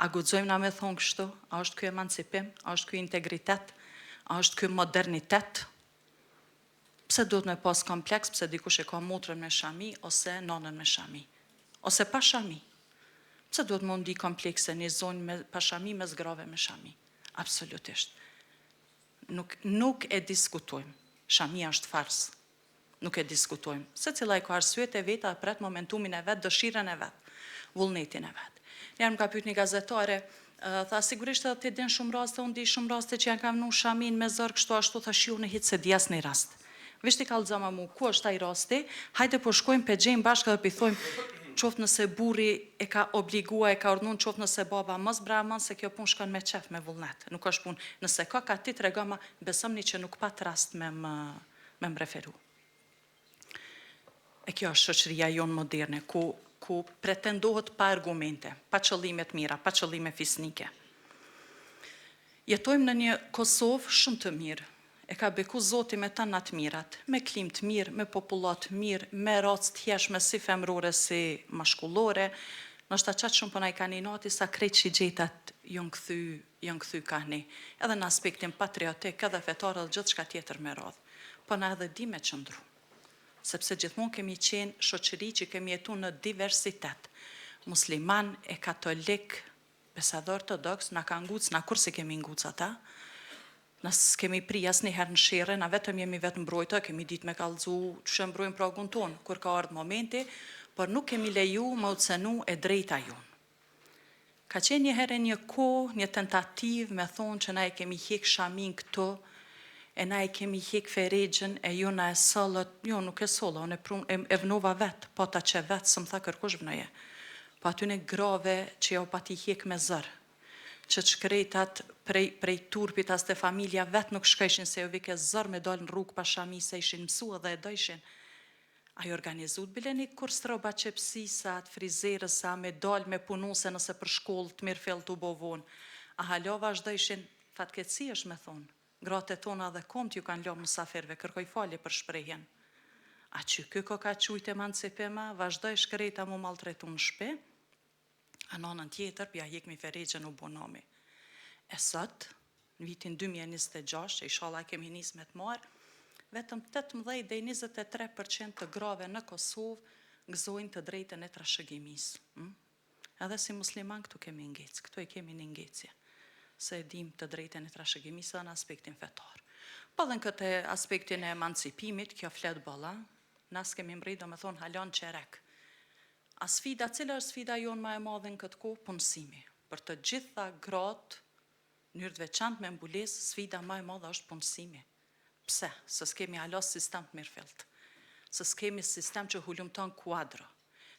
A guxojmë na me thonë kështu? A është ky emancipim? A është ky integritet? A është ky modernitet? Pse duhet me pas kompleks pse dikush e ka motrën me shami ose nanën me shami? Ose pa shami? Pse duhet me ndi komplekse një zonjë me, pa shami mes grave me shami? Absolutisht. Nuk, nuk e diskutojmë. Shamia është farz. Nuk e diskutojmë. Secila i ka arsyet e veta e pret momentumin e vet, dëshirën e vet, vullnetin e vet. Njëherë më ka pyet një gazetare, tha sigurisht edhe ti din shumë raste, unë di shumë raste që janë kanë vnu shaminë me zor kështu ashtu, thash jo unë hiç s'e di asnjë rast. Veç ti kallëzoma mu, ku është ai rasti, hajde po shkojmë pe gjejmë bashkë edhe po i thojmë, qoftë nëse burri e ka obligua, e ka urdhnu, qoftë nëse baba, mos bre aman se kjo punë shkon me qef, me vullnet, nuk është punë. Nëse ka ka ti tregoma, besomni që nuk pat rast me më me më referu. E kjo është shoqëria jonë moderne, ku, ku pretendohet pa argumente, pa qëllime të mira, pa qëllime fisnike. Jetojmë në një Kosovë shumë të mirë. E ka beku Zoti me tana të mirat, me klimë të mirë, me popullatë të mirë, me racë të hijshme si femrore si mashkullore. Ndoshta qaq shumë po na i kanë inati sa krejt shigjetat janë kthy janë kthy kah ne, edhe në aspektin patriotik, edhe fetar edhe gjithçka tjetër me radhë. Po na edhe dimë me qëndru. Sepse gjithmonë kemi qenë shoqëri që kemi jetu në diversitet. Musliman e katolik, besa edhe ortodoks, na kanë nguc, na kurrë s'i kemi nguc ata. Na s'kemi pri asnjëherë në sherre, na vetëm jemi vetëmbrojtë, kemi ditë me kallxu qysh e mbrojmë pragun tonë, kur ka ardhë momenti, por nuk kemi leju me u cenu e drejta jonë. Ka qenë një herë e një kohë, një tentativë me thonë që na e kemi hjek shaminë këtu, e na e kemi hjek ferexhenë, e ju na e sollët, jo nuk e solla, unë e prun, e, e vnova vet, pata qef vet, s'më tha kërkush vnoje. Po atyne grave që jau pati hjek me zor, që të shkretat prej, prej turpit as te familja vet nuk shkojshin se ju vike zor me dalë në rrugë pa shami se ishin mësu edhe e dojshin, A i organizut bile ni kurs të rrobaqepësisë a të frizerës a me dalë me punu se nëse për shkollë të mirëfilltë u bo vonë a hala vazhdojshin fatkeqësi është me thonë gratë tona edhe komt ju kanë lo musafirëve kërkoj falje për shprehjen a qy ky koka qujt emancipim a vazhdoi e shkreta mu maltretu në shpi A në anën tjetër, pja hjekmi ferexhenë u bo nami. E sot, në vitin 2026, që ishalla e kemi nisë me të marë, vetëm 18 deri 23% të grave në Kosovë gëzojnë të drejtën e trashëgimisë. Hm? Edhe si musliman këtu kemi ngecë, këtu e kemi një ngecje, se e dim të drejtën e trashëgimisë edhe në aspektin fetar. Po edhe në këtë aspektin e emancipimit, kjo flet boll, na s'kemi mrri, do me thonë, hala n'çerek. A sfida, cila është sfida jonë ma e madhe në këtë kohë? Punësimi. Për të gjitha gratë, në mënyrë të veçantë me mbulesë, sfida ma e madhe është punësimi. Pse? Se s'kemi hala sistem të mirëfilltë. Se s'kemi sistem që hulumton kuadro.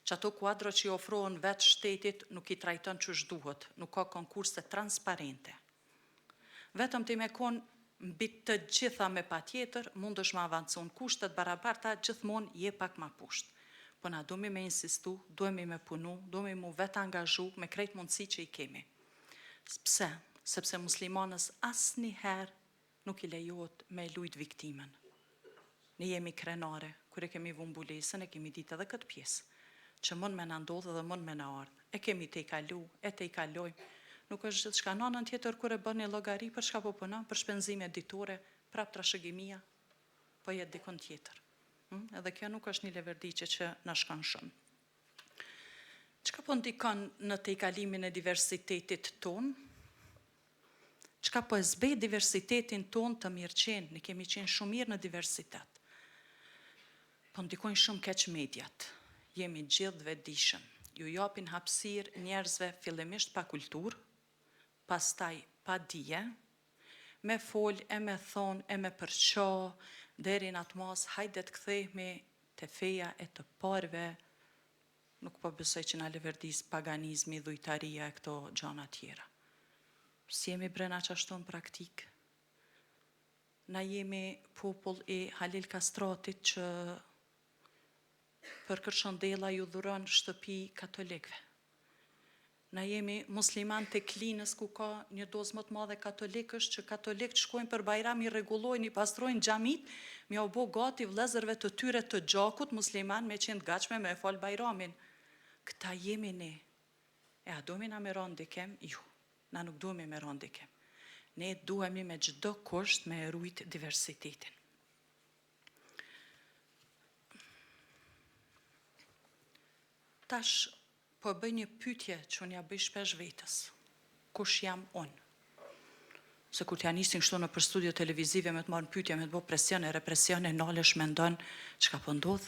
Që ato kuadro që i ofrohen vetë shtetit nuk i trajton qysh duhet, nuk ka konkurse transparente. Vetëm ti me kon mbi të gjitha me patjetër mundesh me avancu në kushte të barabarta gjithmonë je pak ma poshtë. Po na duhemi me insistu, duhemi me punu, duhemi mu vetangazhu me krejt mundësi që i kemi. Pse? Sepse muslimanës asnjëherë nuk i lejohet me e lujt viktimën. Ne jemi krenare, kur e kemi vu mbulesën e kemi ditë edhe këtë pjesë, që mund me na ndodhë dhe mund me na ardhë. E kemi tejkalu, e tejkalojmë. Nuk është gjithçka. Në anën tjetër kur e bën një llogari për çka po punon, për shpenzime ditore, prap trashëgimia po jet dikun tjetër. Hm? Edhe kjo nuk është një leverdiqe që na shkon shumë. Çka Çka po ndikon në tejkalimin e diversitetit tonë? Çka po e zbeh diversitetin tonë të mirëqenë? Ne kemi qenë shumë mirë në diversitet. Po ndikojnë shumë keq mediat. Jemi gjithë të vetëdijshëm. Ju japin hapësirë njerëzve fillimisht pa kulturë, pastaj pa dije, me fol e me thonë e me përça deri në atë masë hajde të kthehemi te feja e të parëve Nuk po besoj që na leverdis paganizmi, idhujtaria e këto gjana tjera. S'jemi bre na qashtu në praktikë. Na jemi popull i Halil Kastratit që për Kërshëndella ju dhuron shtëpi katolikëve. Na jemi musliman të Klinës ku ka një dozë më të madhe katolikësh që katolikët shkojnë për Bajram i rregullojnë i pastrojnë xhamitë me jau bo gati vëllezërve të tyre të gjakut musliman me qenë të gatshme me e fal Bajramin. Këta jemi ne. E a duhemi na me ra n'ndikim? Jo. Na nuk duhemi me ra n'ndikim. Ne duhemi me çdo kusht me e rujt diversitetin. Tash Po e bëj një pyetje që unë ja bëj shpesh vetes. Kush jam unë? Se kur t'ja nisin kështu nëpër studio televizive me të marrë në pyetje, me të bo presion e represion e nalesh mendon çka po ndodh.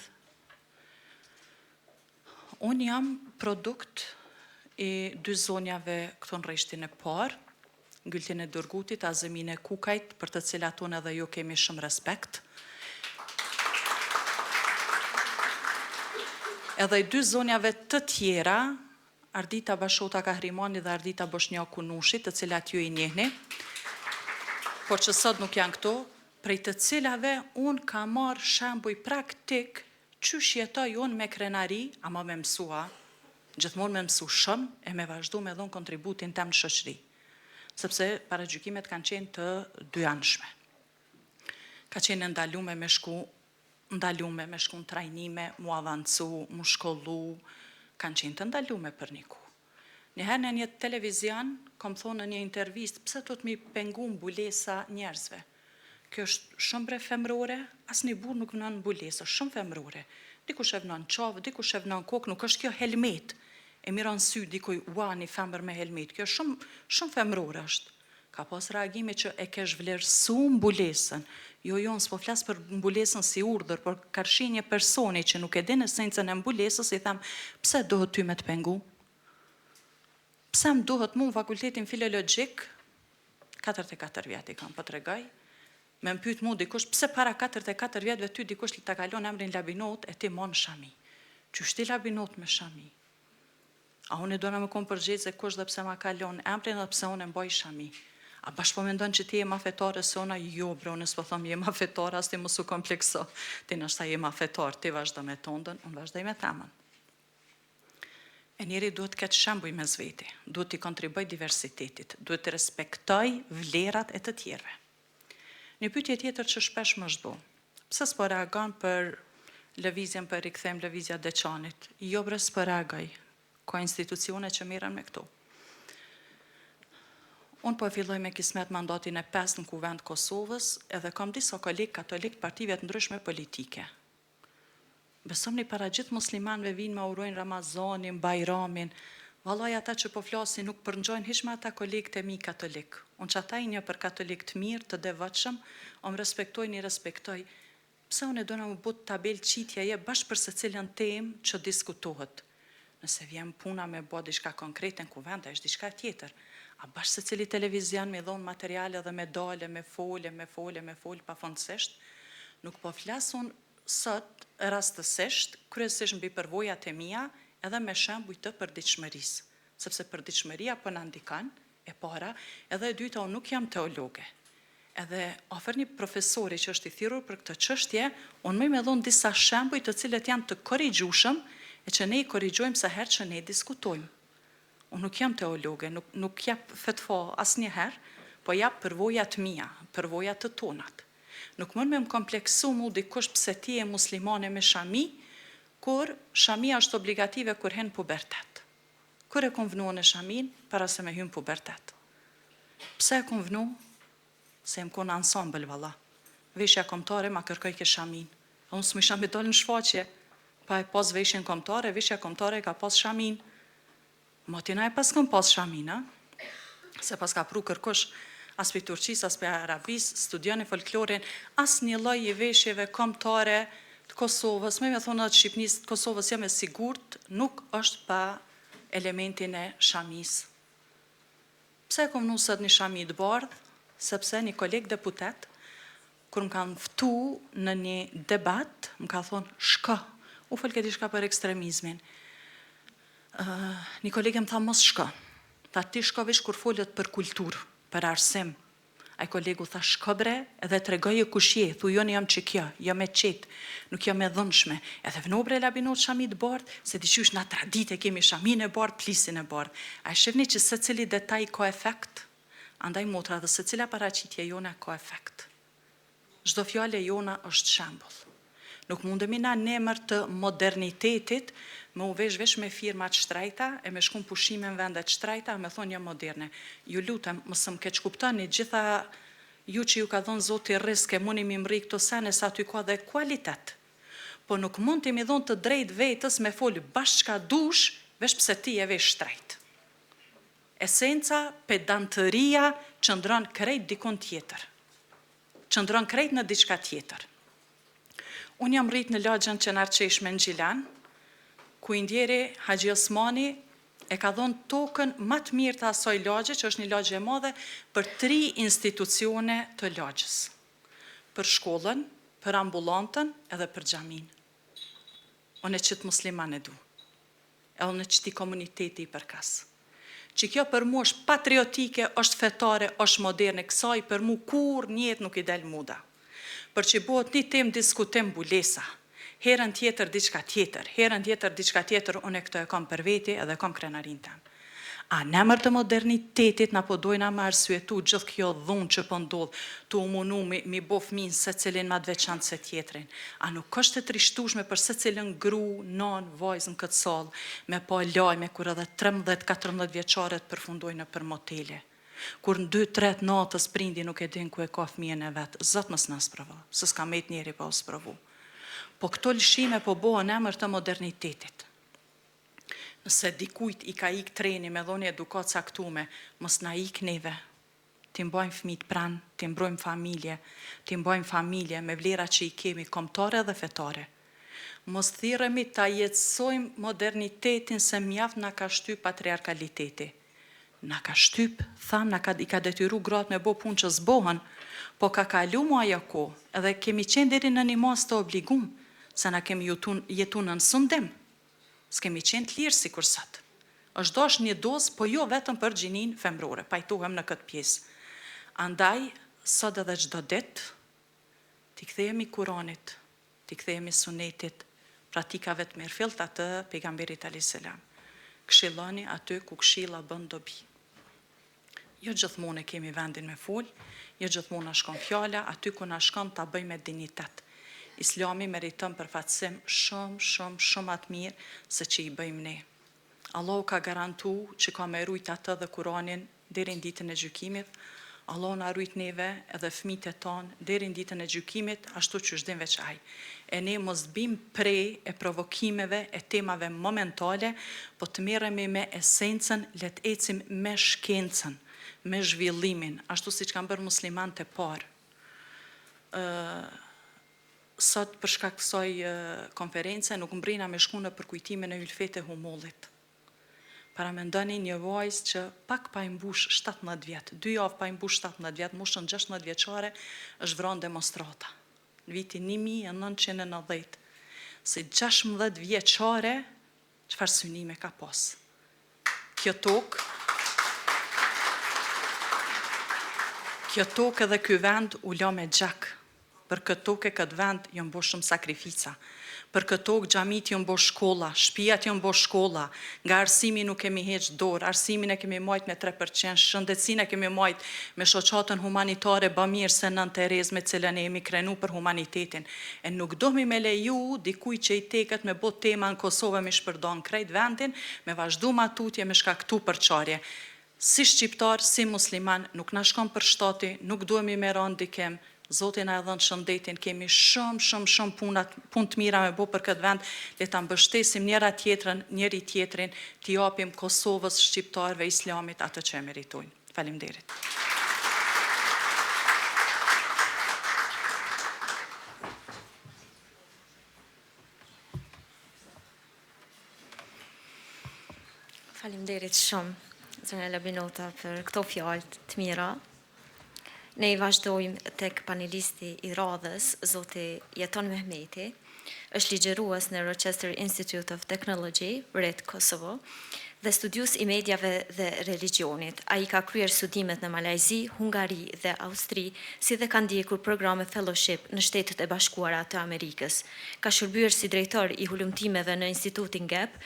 Unë jam produkt i dy zonjave këtu në rreshtin e parë, Gyltine Dërgutit, Azemine Kukajt, për të cilat unë edhe ju kemi shumë respekt. Edhe i dy zonjave të tjera, Ardita Bashota Kahrimani dhe Ardita Boshnjaku Nushi, të cilat ju i njihni, por që sot nuk janë këtu, prej të cilave unë kam marrë shembuj praktik qysh jetoj unë me krenari, ama me mësu a, Gjithmonë me mësu shumë e me vazhdu me dhon kontributin tem në shoqëri. Sepse paragjykimet kanë qenë të dyanshme. Ka qenë e ndalume me shku ndalume me shku në trajnime, mu avancu, mu shkollu, kanë qenë të ndalume për një kohë. Një herë në një televizion, kom thonë në një intervistë, pse duhet mi pengu mbulesa njerëzve? Kjo është shumë bre femrore, asnjë burrë nuk vnon mbulesë, është shumë femrore. Dikush e vnon n'qafë, dikush e vnon n'kokë, nuk është kjo helmet. E miron sy dikuj, ua, një femër me helmet. Kjo është shumë shumë femrore është. Ka pas reagime që e ke zhvlerësu mbulesën. Jo, jo, unë s'po flas për mbulesën si urdhër, por karshi një personi që nuk e din esencën e mbulesës, i them, pse duhet ty me të pengu? Pse më duhet mu në fakultetin filologjik, 44 vjet i kam, po tregoj, me më pyet mu dikush, pse para 44 vjetëve ty dikush ta ka lon emrin Labinot e ti mon shami. Qysh ti Labinot me shami? A unë dona me kon përgjegjëse kush dhe pse ma ka lon emrin dhe pse unë e mbaj shami? A bash po mendon që ti je ma fetare se unë? Jo bre, unë s'po thom je ma fetare, as ti mos u komplekso. Ti ndoshta je ma fetar, ti vazhdo me tondën, unë vazhdoj me temën. E njeri duhet të ketë shembuj mes veti, duhet t'i kontriboj diversitetit, duhet të respektoj vlerat e të tjerëve. Një pyetje tjetër që shpesh më është bo, pse s'po reagon për lëvizjen për rikthim lëvizja Deçanit? Jo bre s'po reagoj, ka institucione që merren me këto. Unë po e filloj me kismet mandatin e pestë në Kuvend Kosovës edhe kam disa kolegë katolikë të partive të ndryshme politike. Besomni para gjithë muslimanëve vijnë ma urojnë Ramazanin, Bajramin. Vallai ata që po flasin nuk përngjajnë hiç me ata kolegët e mi katolikë. Unë qata i njoh për katolikë të mirë, të devotshëm, o më respektojnë i respektoj. Pse unë dona mu bo tabelë qitjeje bash për secilën temë që diskutohet. Nëse vjen puna me bo diçka konkrete në kuvend, ajo është diçka tjetër. A bash secili televizion me dhonë materiale dhe me dalë e me folë e me folë e me folë pafundësisht? Nuk po flas unë sot rastësisht, kryesisht mbi përvojat e mia edhe me shembuj të përditshmërisë. Sepse përditshmëria po na ndikon, e para, edhe e dyta unë nuk jam teologe. Edhe afër një profesori që është i thirrur për këtë çështje, unë muj me dhonë disa shembuj të cilët janë të korrigjueshëm e që ne i korrigjojmë sa herë që ne diskutojmë. Unë nuk jam teologe, nuk nuk jap fetva asnjëherë, po jap përvoja të mia, përvoja të tonat. Nuk mund me më kompleksu mu dikush pse ti je muslimane me shami, kur shamia është obligative kur hin n'pubertet. Kur e kom vnu unë shaminë para se me hy n'pubertet. Pse e kom vnu? Se jem kon n'ansambël valla. Veshja kombëtare ma kërkojke shaminë. E unë s'mujsha me dal në shfaqje pa e pas veshjen kombëtare, veshja kombëtare e ka pas shaminë. Moti na e paskam pas shaminë, a? S'e paska pru kërkush, as prej Turqisë, as prej Arabisë, studioni folklorin, asnjë lloj i veshjeve kombëtare të Kosovës, me me thonë edhe të Shqipnisë, të Kosovës jam e sigurt, nuk është pa elementin e shamisë. Pse e kom vnu sot një shami të bardhë? Sepse një koleg deputet, kur më kanë ftu në një debat, më ka thonë, shko, u folke diçka për ekstremizmin. Një koleg më tha, mos shko. Tha, ti shko veç kur folët për kulturë, për arsim. Ai kolegu tha, shko bre, edhe tregoje kush je, thu jo jam që kjo, jam e qetë, nuk jam e dhunshme. Edhe vno bre Labinot shami të bardhë, se diqysh na traditë kemi shaminë e bardhë, plisin e bardhë. A e shihni që secili detaj ka efekt? Andaj motra dhe secila paraqitje jona ka efekt. Çdo fjalë e jona është shembull. Nuk mundemi na në emër të modernitetit me u vesh veç me firma të shtrejta e me shku në pushime në vende të shtrejta e me thonë jam moderne. Ju lutem, mos më keqkuptoni, gjitha ju që ju ka dhënë Zoti rrisk e muni mi mrri këto sene se aty ka dhe kualitet. Po nuk mund t'i mi dhonë të drejtë vetës me fol bash çka dush, veç pse ti e vesh shtrejt. Esenca, pedantëria qëndron krejt dikun tjetër. Qëndron krejt në diçka tjetër. Unë jam rrit në lagjen Qenarçeshme në Gjilan, ku i ndjeri Haxhi Osmani e ka dhënë tokën më të mirë të asaj lagje, që është një lagje e madhe, për tri institucione të lagjes. Për shkollën, për ambulantën edhe për xhaminë. Unë e qitë musliman e du. Edhe unë qëti komuniteti i përkas. Që kjo për mu është patriotike, është fetare, është moderne, kësaj për mu kur njetë nuk i del muda. Për që bëhet një temë diskutim bulesa, herën tjetër diçka tjetër, herën tjetër diçka tjetër, unë e këtë e kam për veti edhe kam krenarin tem. A në emër të modernitetit na po dojna me arsyetu gjithë kjo dhunë që po ndodh, tu u munu mi, mi bo fëmijën secilin ma të veçantë se tjetrin. A nuk është e trishtueshme për secilën gru, non, vajzë në këtë sallë, me pa lajme kur edhe 13-14 vjeçaret përfundojnë nëpër motele. Kur në 2-3 natës prindi nuk e din ku e ka fëmijën e vet, Zot mos na sprovo, se s'ka met njeri pa u sprovu. Po këto lëshime po bohen në emër të modernitetit. Nëse dikujt i ka ik treni me dhoni edukat caktume, mos na ik neve. Ti mbajmë fëmijët pranë, ti mbrojmë familje, ti mbajmë familje me vlera që i kemi kombëtare dhe fetare. Mos thirremi ta jetësojmë modernitetin se mjaft na ka shtyp patriarkaliteti. Na ka shtyp, tham, na ka, i ka detyru gratë me bo punë që s'bohen, po ka kalu mu ajo kohë, edhe kemi qenë deri në një masë të obligum, se na kemi jetu, jetu nën sundim. S'kemi qenë të lirë si kur sot. Është dosh një dozë, po jo vetëm për gjinin femrore, pajtohem në këtë pjesë. Andaj, sot edhe çdo ditë, t'i kthehemi Kuranit, t'i kthehemi sunetit, praktikave të mirëfillta të pejgamberit alayhis salam. Këshilloni aty ku këshilla bën dobi. Jo gjithmonë e kemi vendin me fol, jo gjithmonë na shkon fjala, aty ku na shkon ta bëjmë me dinjitet. Islami meriton përfaqësim shumë, shumë, shumë atë mirë se që i bëjmë ne. Allahu ka garantu që ka me rujt atë dhe Kuranin deri në ditën e gjykimit. Allahu na rujt neve edhe fëmijët e tanë deri në ditën e gjykimit, ashtu që din veç ai. E ne mos bim pre e provokimeve e temave momentale, po të merremi me esencën, le të ecim me shkencën, me zhvillimin, ashtu siç kanë bërë muslimanët e parë. Ë sot për shkak të kësaj konference nuk mbrina me shku në përkujtimin e Ylfete Humollit. Paramendoni një vajzë që pak pa i mbush 17 vjet, dy javë pa i mbush 17 vjet, moshën 16 vjeçare, është vranë demonstrata. Në vitin 1990, si 16 vjeçare, çfarë synime ka pas? Kjo tokë, kjo tokë edhe ky vend u la me gjak. Për këtë tokë e këtë vend janë bo shumë sakrifica. Për këtë tokë xhamit janë bo shkolla, shtëpiat janë bo shkolla. Nga arsimi nuk kemi heq dorë, arsimin e kemi majt me 3%, shëndetësinë e kemi majt me shoqatën humanitare bamirëse Nënë Terezë me cilën e jemi krenu për humanitetin. E nuk dohmi me leju dikujt që i teket me bo tema në Kosovë me shpërdon krejt vendin, me vazhdu ma tutje me shkaktu përçarje. Si shqiptar, si musliman, nuk na shkon për shtati, nuk duhemi me ra ndikim. Zoti na e dhëntë shëndetin, kemi shumë, shumë, shumë puna, punë të mira me bo për këtë vend, le ta mbështesim njëra tjetrën, njëri tjetrin, t'i japim Kosovës, shqiptarëve, islamit atë që e meritojnë. Faleminderit. Faleminderit shumë, zonja Labinota, për këto fjalë të mira. Ne i vazhdojmë tek panelisti i radhës, zoti Jeton Mehmeti, është ligjërues në Rochester Institute of Technology, RIT Kosovo, dhe studiues i mediave dhe religjionit. Ai ka kryer studimet në Malajzi, Hungari dhe Austri, si dhe ka ndjekur programe fellowship në Shtetet e Bashkuara të Amerikës. Ka shërbyer si drejtor i hulumtimeve në Institutin GAP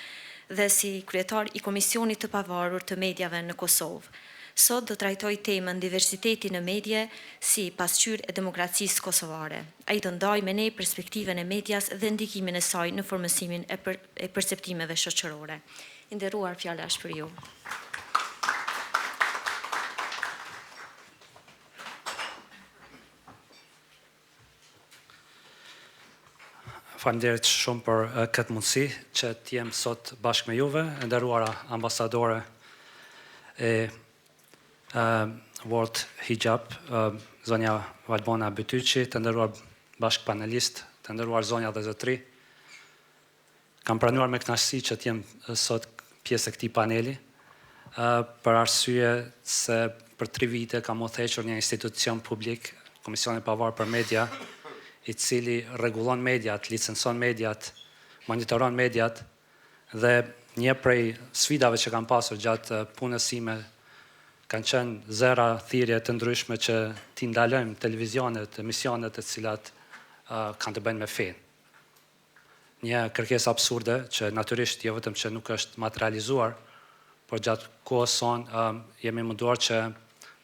dhe si kryetar i Komisionit të Pavarur të Mediave në Kosovë. Sot do trajtojë temën diversiteti në medie si pasqyrë e demokracisë kosovare. Ai do ndajë me ne perspektivën e medias dhe ndikimin e saj në formësimin e, për, e perceptimeve shoqërore. I nderuar, fjala është për ju. Faleminderit shumë për këtë mundësi që të jem sot bashkë me juve, e nderuara ambasadore e World Hijab, zonja Valbona Bytyqi, të nderuar bashkë panelist, të nderuar zonja dhe zotri. Kam pranuar me kënaqësi që të jem sot pjesë e këtij paneli, për arsye se për tri vite kam udhëhequr një institucion publik, Komisionin e Pavarur për Media, i cili rregullon mediat, licencon mediat, monitoron mediat dhe një prej sfidave që kam pasur gjatë punës sime kanë qenë zëra, thirrje të ndryshme që t'i ndalojmë televizionet, emisionet të cilat kanë të bëjnë me fenë. Një kërkesë absurde që natyrisht jo vetëm që nuk është materializuar, por gjatë kohës sonë jemi munduar që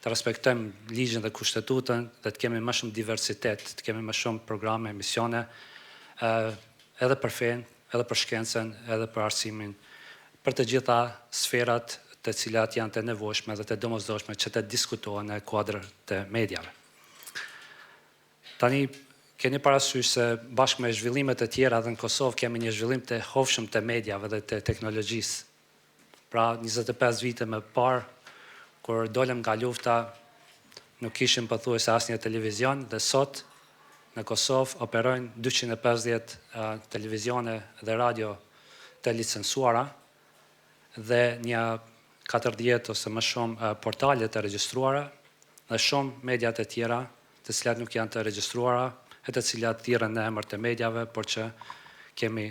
të respektojmë ligjin dhe kushtetutën dhe të kemi më shumë diversitet, të kemi më shumë programe, emisione, edhe për fenë, edhe për shkencën, edhe për arsimin, për të gjitha sferat të cilat janë të nevojshme dhe të domosdoshme që të diskutohen në kuadër të mediave. Tani, keni parasysh se bashkë me zhvillimet e tjera edhe në Kosovë kemi një zhvillim të hovshëm të mediave dhe të teknologjisë. Pra, 25 vite më parë, kur dolëm nga lufta, nuk kishim pothuajse asnjë televizion dhe sot në Kosovë operojnë 250 televizione dhe radio të licencuara dhe një 40 ose më shumë portale të regjistruara dhe shumë media të tjera të cilat nuk janë të regjistruara e të cilat thirren në emër të mediave, por që kemi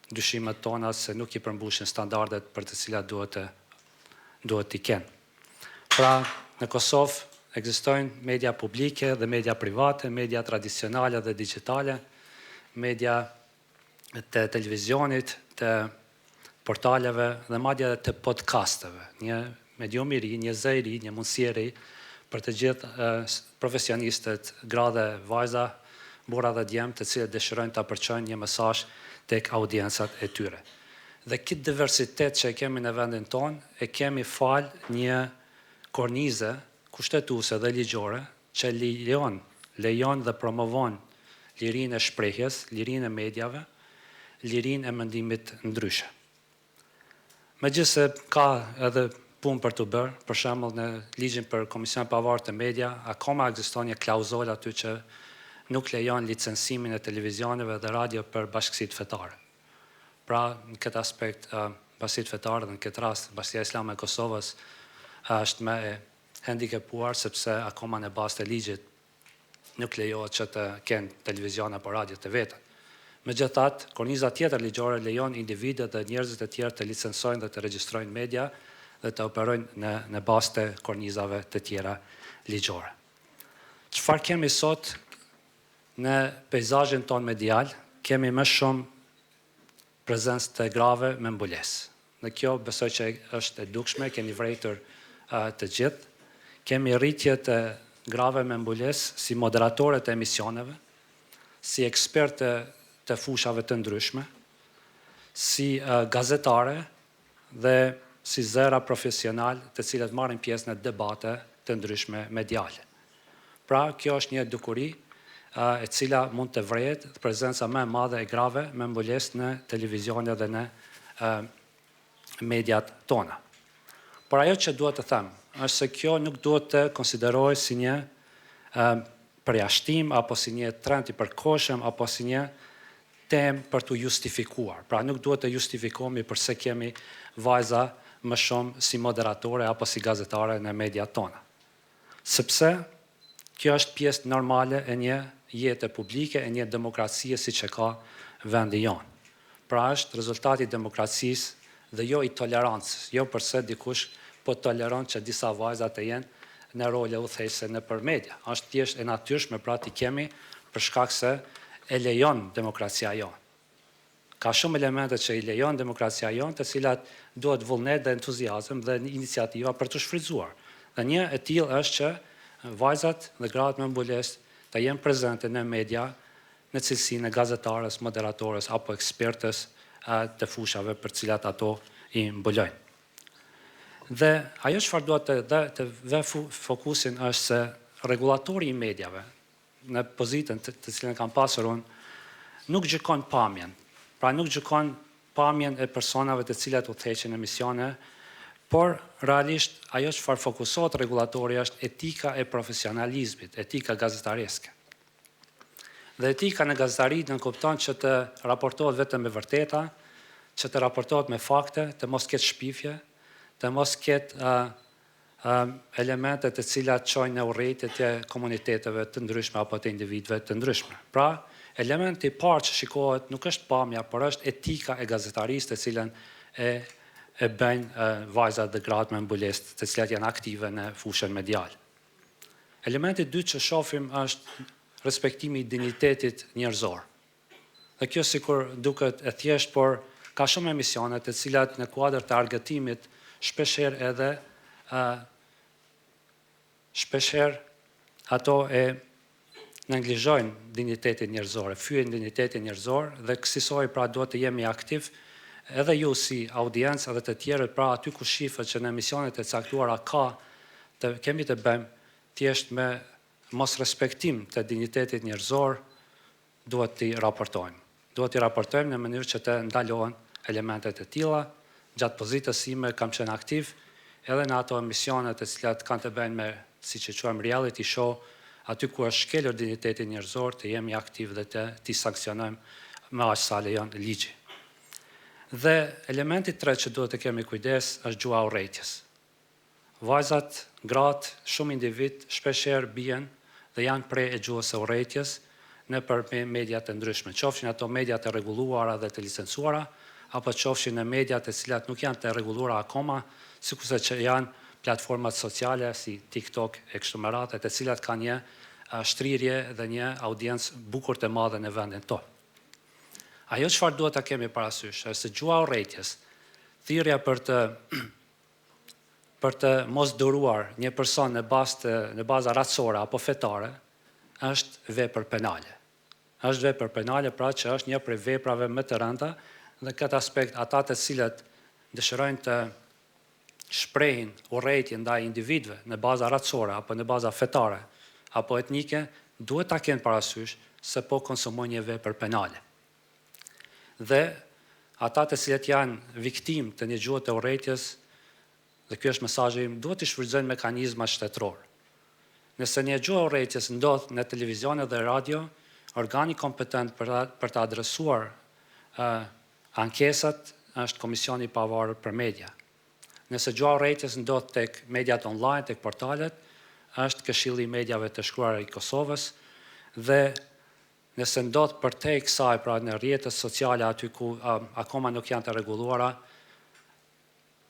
dyshimet tona se nuk i përmbushin standardet për të cilat duhet të duhet t'i kenë. Pra, në Kosovë ekzistojnë media publike dhe media private, media tradicionale dhe digjitale, media të televizionit, të portaleve dhe madje edhe të podcasteve. Një medium i ri, një zë i ri, një mundësi e re për të gjithë profesionistët, gra dhe vajza, burra dhe djem, të cilët dëshirojnë ta përçojnë një mesazh tek audiencat e tyre. Dhe këtë diversitet që e kemi në vendin tonë, e kemi falë një kornize kushtetuese dhe ligjore që lejon, lejon dhe promovon lirinë e shprehjes, lirinë e mediave, lirinë e mendimit ndryshe. Megjithëse ka edhe punë për të bërë, për shembull në ligjin për Komisionin e Pavarur të Media, akoma ekziston një klauzolë aty që nuk lejon licencimin e televizioneve dhe radio për bashkësitë fetare. Pra, në këtë aspekt, bashkësitë fetare dhe në këtë rast Bashkësia Islame e Kosovës është më e hendikepuar sepse akoma në bazë të ligjit nuk lejohet që të kenë televizion apo radio të vetën. Megjithatë, korniza tjetër ligjore lejon individët dhe njerëzit e tjerë të licencojnë dhe të regjistrojnë media dhe të operojnë në në bazë të kornizave të tjera ligjore. Çfarë kemi sot në peizazhin tonë medial? Kemi më shumë prezencë të grave me mbulesë. Dhe kjo besoj që është e dukshme, keni vërejtur të gjithë. Kemi rritje të grave me mbulesë si moderatore të emisioneve, si eksperte të fushave të ndryshme, si gazetare dhe si zëra profesional të cilët marrin pjesë në debate të ndryshme mediale. Pra, kjo është një dukuri e cila mund të vërehet prezenca më e madhe e grave me mbulesë në televizione dhe në mediat tona. Por ajo që dua të them është se kjo nuk duhet të konsiderohet si një përjashtim apo si një trend i përkohshëm apo si një temë për t'u justifikuar. Pra nuk duhet të justifikohemi përse kemi vajza më shumë si moderatore apo si gazetare në mediat tona. Sepse kjo është pjesë normale e një jete publike, e një demokracie siç e ka vendi jonë. Pra është rezultati i demokracisë dhe jo i tolerancës, jo përse dikush po toleron që disa vajza të jenë në role udhëheqëse nëpër media. Është thjesht e natyrshme pra t'i kemi për shkak se e lejon demokracia jonë. Ka shumë elemente që i lejon demokracia jonë, të cilat duhet vullnet dhe entuziazëm dhe iniciativa për t'u shfrytëzuar. Dhe një e tillë është që vajzat dhe gratë me mbulesë të jenë prezente në media në cilësinë e gazetares, moderatores apo ekspertes të fushave për të cilat ato i mbulojnë. Dhe ajo çfarë dua të dhe të vë fokusin është se rregullatori i mediave, në pozitën të, të cilën kam pasur unë, nuk gjykon pamjen. Pra nuk gjykon pamjen e personave të cilat udhëheqin emisione, por realisht ajo çfarë fokusohet rregullatori është etika e profesionalizmit, etika gazetareske. Dhe etika në gazetari nënkupton që të raportohet vetëm me vërteta, që të raportohet me fakte, të mos ketë shpifje, të mos ketë uh, elemente të cilat çojnë në urrejtje të komuniteteve të ndryshme apo të individëve të ndryshme. Pra, elementi i parë që shikohet nuk është pamja, por është etika e gazetarisë të cilën e e bëjnë vajzat dhe gratë me mbulesë, të cilat janë aktive në fushën mediale. Elementi i dytë që shohim është respektimi i dinjitetit njerëzor. Dhe kjo sikur duket e thjeshtë, por ka shumë emisione të cilat në kuadër të argëtimit shpeshherë edhe ë shpeshherë ato e neglizhojnë dinjitetin njerëzor, e fyejnë dinjitetin njerëzor dhe kësisoj pra duhet të jemi aktiv edhe ju si audiencë edhe të tjerët pra aty ku shifet që në emisionet e caktuara ka të kemi të bëjmë thjesht me mosrespektim të dinjitetit njerëzor duhet t'i raportojmë. Duhet t'i raportojmë në mënyrë që të ndalohen elementet e tilla. Gjatë pozitës sime kam qenë aktiv edhe në ato emisione të cilat kanë të bëjnë me, siç e quajmë reality show, aty ku është shkelur dinjiteti njerëzor, të jemi aktiv dhe të t'i sanksionojmë me aq sa lejon ligji. Dhe elementi i tretë që duhet të kemi kujdes është gjuha e urrejtjes. Vajzat, gratë, shumë individë shpeshherë bien dhe janë pre e gjuhës së urrejtjes nëpër media të ndryshme, qofshin ato media të rregulluara dhe të licencuara, apo qofshin në media të cilat nuk janë të rregulluara akoma, sikurse që janë platformat sociale si TikTok e kështu me radhë, të cilat kanë një shtrirje dhe një audiencë bukur të madhe në vendin tonë. Ajo çfarë duhet ta kemi parasysh është se gjuha e urrejtjes, thirrja për të për të mos duruar një person në bazë të në baza racore apo fetare është vepër penale. Është vepër penale, pra që është një prej veprave më të rënda dhe në këtë aspekt ata të cilët dëshirojnë të shprehin urrejtje ndaj individëve në baza racore apo në baza fetare apo etnike, duhet ta kenë parasysh se po konsumojnë një vepër penale. Dhe ata të cilët janë viktimë të një gjuhe të urrejtjes, dhe ky është mesazhi im, duhet të shfrytëzojnë mekanizmat shtetërorë. Nëse një gjuhë e urrejtjes ndodh në televizione dhe radio, organi kompetent për ta, për të adresuar uh, ankesat është Komisioni i Pavarur për Media. Nëse gjuha e urrejtjes ndodh tek mediat online, tek portalet, është Këshilli i Mediave të Shkruara i Kosovës dhe Nëse ndodh përtej kësaj, pra në rrjetet sociale aty ku akoma nuk janë të rregulluara,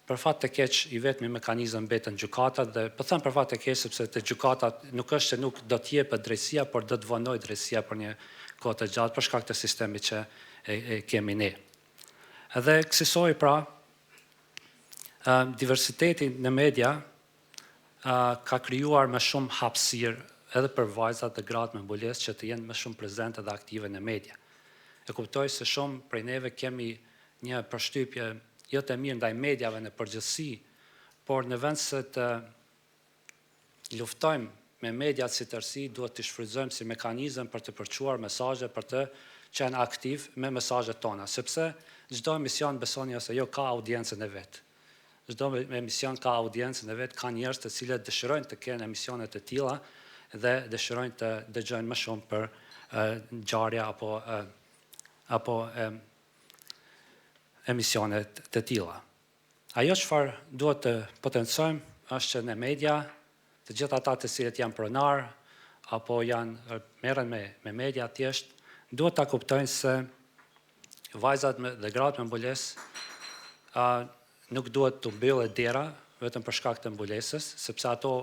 për fat të keq i vetmi mekanizëm mbeten gjykatat dhe po them për fat të keq sepse te gjykatat nuk është se nuk do të jepet drejtësia, por do të vonojë drejtësia për një kohë të gjatë për shkak të sistemit që e, e kemi ne. Edhe kësisoj pra, diversiteti në media ka krijuar më shumë hapësirë edhe për vajzat dhe gratë me mbulesë që të jenë më shumë prezente dhe aktive në media. E kuptoj se shumë prej neve kemi një përshtypje jo të mirë ndaj mediave në përgjithësi, por në vend se të luftojmë me mediat si tërësi duhet t'i shfrytëzojmë si mekanizëm për të përçuar mesazhe, për të qenë aktiv me mesazhet tona, sepse çdo emision besoni ose jo ka audiencën e vet. Çdo emision ka audiencën e vet, ka njerëz të cilët dëshirojnë të kenë emisione të tilla dhe dëshirojnë të dëgjojnë më shumë për ngjarje apo apo emisione të tilla. Ajo çfarë duhet të potencojmë është që në media, të gjithë ata të cilët janë pronarë apo janë merren me me media thjesht duhet ta kuptojnë se vajzat me, dhe gratë me mbulesë a, nuk duhet t'u mbyllet dera vetëm për shkak të mbulesës, sepse ato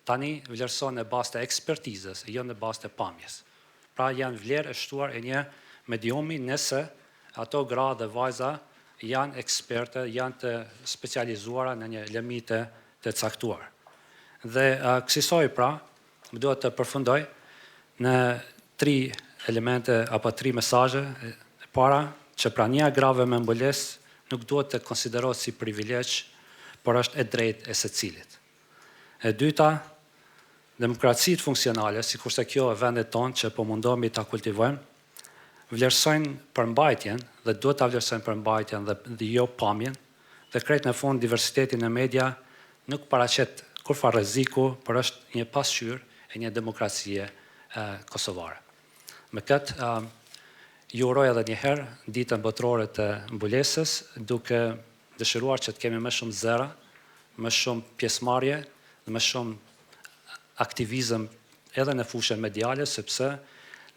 Tani vlerësohen në bazë të ekspertizës e jo në bazë të pamjes. Pra janë vlerë e shtuar e një mediumi nëse ato gra dhe vajza janë eksperte, janë të specializuara në një lëmi të të caktuar. Dhe kësisoj pra, më duhet të përfundoj në tri elemente apo tri mesazhe. E para, që prania e grave me mbulesë nuk duhet të konsiderohet si privilegj, por është e drejtë e secilit. E dyta, demokracitë funksionale, sikurse kjo e vendit tonë që po mundohemi ta kultivojmë, vlerësojnë përmbajtjen dhe duhet ta vlerësojnë përmbajtjen dhe, dhe jo pamjen, dhe krejt në fund diversiteti në media nuk paraqet kurrfarë rreziku, por është një pasqyrë e një demokracie e, kosovare. Me këtë ju uroj edhe një herë ditën botërore të mbulesës, duke dëshiruar që të kemi më shumë zëra, më shumë pjesëmarrje dhe më shumë aktivizëm edhe në fushën mediale, sepse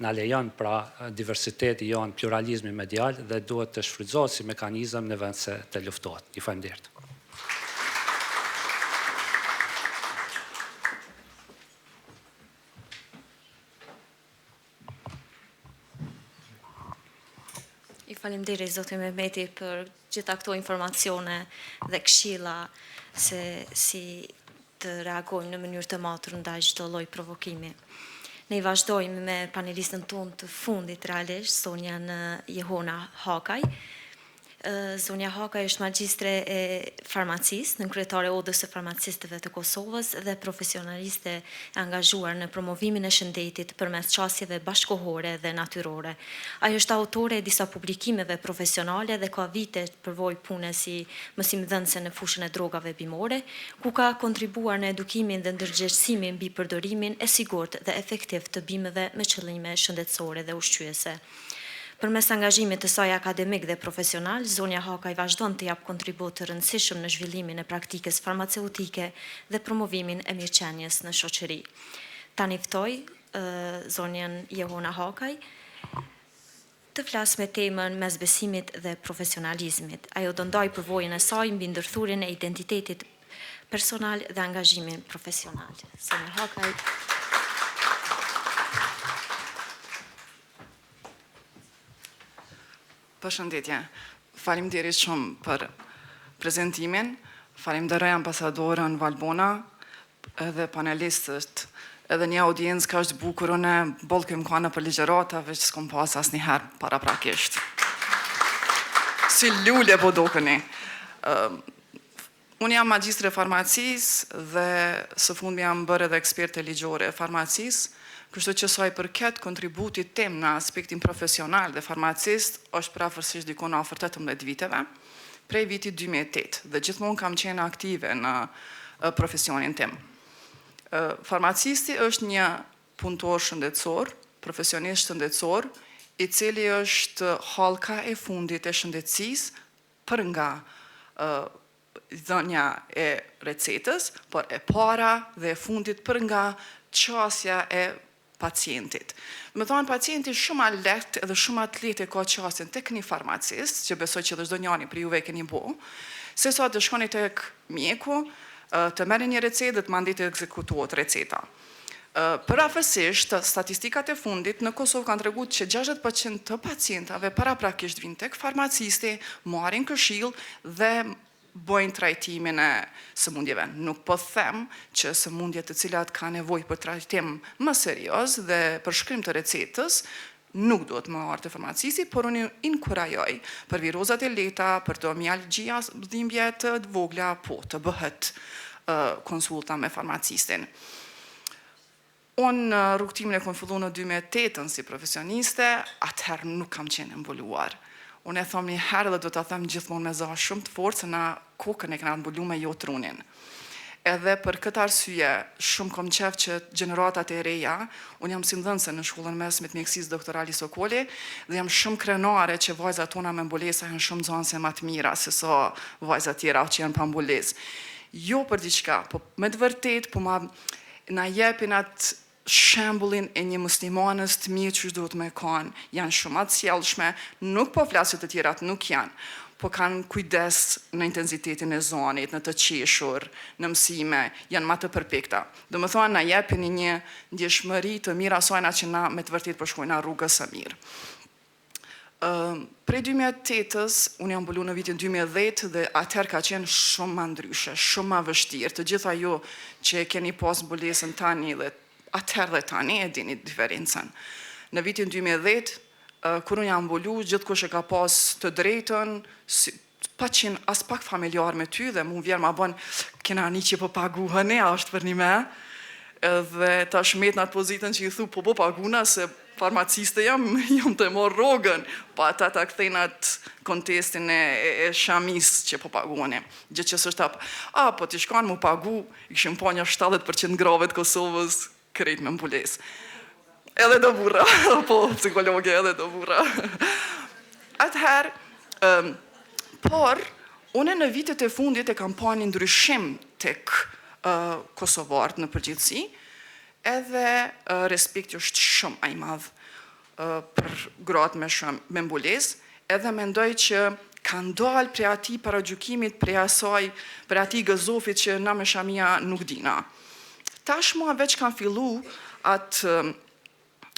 na lejon pra diversiteti jonë, pluralizmi medial dhe duhet të shfrytëzohet si mekanizëm në vend se të luftohet. Ju faleminderit. Ju faleminderit zoti Mehmeti për gjitha këto informacione dhe këshilla se si të reagojmë në mënyrë të matur ndaj çdo lloj provokimi. Ne vazhdojmë me panelistën tonë të fundit realisht, zonjën Jehona Hakaj. Zonja Hakaj është magjistre e farmacisë, nënkryetare e Odës së Farmacistëve të Kosovës dhe profesionaliste e angazhuar në promovimin e shëndetit përmes qasjeve bashkëkohore dhe natyrore. Ajo është autore e disa publikimeve profesionale dhe ka vite përvojë pune si mësimdhënëse në fushën e drogave bimore, ku ka kontribuar në edukimin dhe ndërgjegjësimin mbi përdorimin e sigurt dhe efektiv të bimëve me qëllime shëndetësore dhe ushqyese. Përmes angazhimit të saj akademik dhe profesional, zonja Hakaj vazhdon të japë kontribut të rëndësishëm në zhvillimin e praktikës farmaceutike dhe promovimin e mirëqenies në shoqëri. Tani ftoj zonjën Jehona Hakaj të flasë me temën mes besimit dhe profesionalizmit. Ajo do ndajë përvojën e saj mbi ndërthurjen e identitetit personal dhe angazhimin profesional. Zonja Hakaj. Përshëndetje. Faleminderit shumë për prezentimin. Falenderoj ambasadoren Valbona edhe panelistët edhe një audiencë kaq të bukur unë boll kem kanë nëpër ligjërata, veç s'kom pas asnjëherë paraprakisht. Si lule po dokeni. Unë jam magjistre e farmacisë dhe së fundmi jam bërë edhe eksperte ligjore e farmacisë, kështu që sa i përket kontributit tim në aspektin profesional dhe farmacist është përafërsisht diku në afër 18 viteve, prej vitit 2008 dhe gjithmonë kam qenë aktive në profesionin tim. Farmacisti është një punëtor shëndetësor, profesionist shëndetësor, i cili është hallka e fundit e shëndetësisë për nga dhënia e recetës, por e para dhe e fundit për nga qasja e pacientit. Me thonë, pacienti shumë ma lehtë edhe shumë ma të lehtë e ka qasjen tek një farmacist, që besoj që edhe çdo njani prej juve e keni bo, se sa të shkoni tek mjeku, të merrni një recetë dhe të mandej të ekzekutohet receta. Përafërsisht, statistikat e fundit në Kosovë kanë tregu që 60% të pacientave paraprakisht vinë tek farmacisti, marrin këshillë dhe bëjnë trajtimin e sëmundjeve. Nuk po them që sëmundjet të cilat kanë nevojë për trajtim më serioz dhe përshkrim të recetës, nuk duhet me ardhë te farmacisti, por unë inkurajoj për virozat e lehta, për të mialgjia, dhimbje të vogla, po të bëhet konsulta me farmacistin. Unë rrugëtimin e kom fillu në 2008-ën si profesioniste, atëherë nuk kam qenë e mbuluar. Unë e thom një herë dhe do ta them gjithmonë me za shumë të fortë se na kokën e kena mbulu me jo trunin. Edhe për këtë arsye, shumë kom qef që gjeneratat e reja, unë jam mësimdhënëse në shkollën mesme të mjekësisë Dr. Ali Sokoli dhe jam shumë krenare që vajzat tona me mbulesa janë shumë nxënëse ma të mira se sa vajzat tjera që janë pa mbulesë. Jo për diçka, po me të vërtetë po ma na jepin atë shembullin e një muslimanës të mirë qysh duhet me kanë, janë shumë ma të sjellshme, nuk po flas që të tjerat nuk janë, po kanë kujdes në intenzitetin e zanit, në të qeshur, në mësime, janë ma të përpikta. Domethonë na jepin një ndjeshmëri të mirë asajna që na me të vërtetë po shkojna rrugës së mirë. Prej 2008-ës, unë jam mbulu në vitin 2010 dhe atëherë ka qenë shumë ma ndryshe, shumë ma vështirë. Të gjitha ju që e keni pas mbulesën tani dhe atëherë dhe tani e dini diferencën. Në vitin 2010, kur unë jam mbulu, gjithkush e ka pas të drejtën, si, pa qenë as pak familjar me ty dhe mu vjen ma bon, kena ni që po paguheni, a është për një me? Edhe tash met në atë pozitën që i thu, po po paguna se farmaciste jam, jam të marrë rrogën, po ata ta kthejnë atë kontestin e, e, e shamis që po paguheni. Gjë që s'është ap. A, po t'i shkon mu pagu, i kishim pa një 70% grave të Kosovës krejt me mbulesë. Edhe do burra, po psikologe edhe do burra. Atëherë, um, por, unë në vitet e fundit e kam pa një ndryshim tek uh, kosovarët në përgjithësi, edhe uh, respekti është shumë ai madh uh, për gratë me shumë me mbulesë, edhe mendoj që kanë dalë prej atij paragjykimit, prej asaj, prej atij gëzofit që na me shamia nuk dina. Tashma veç kanë fillu atë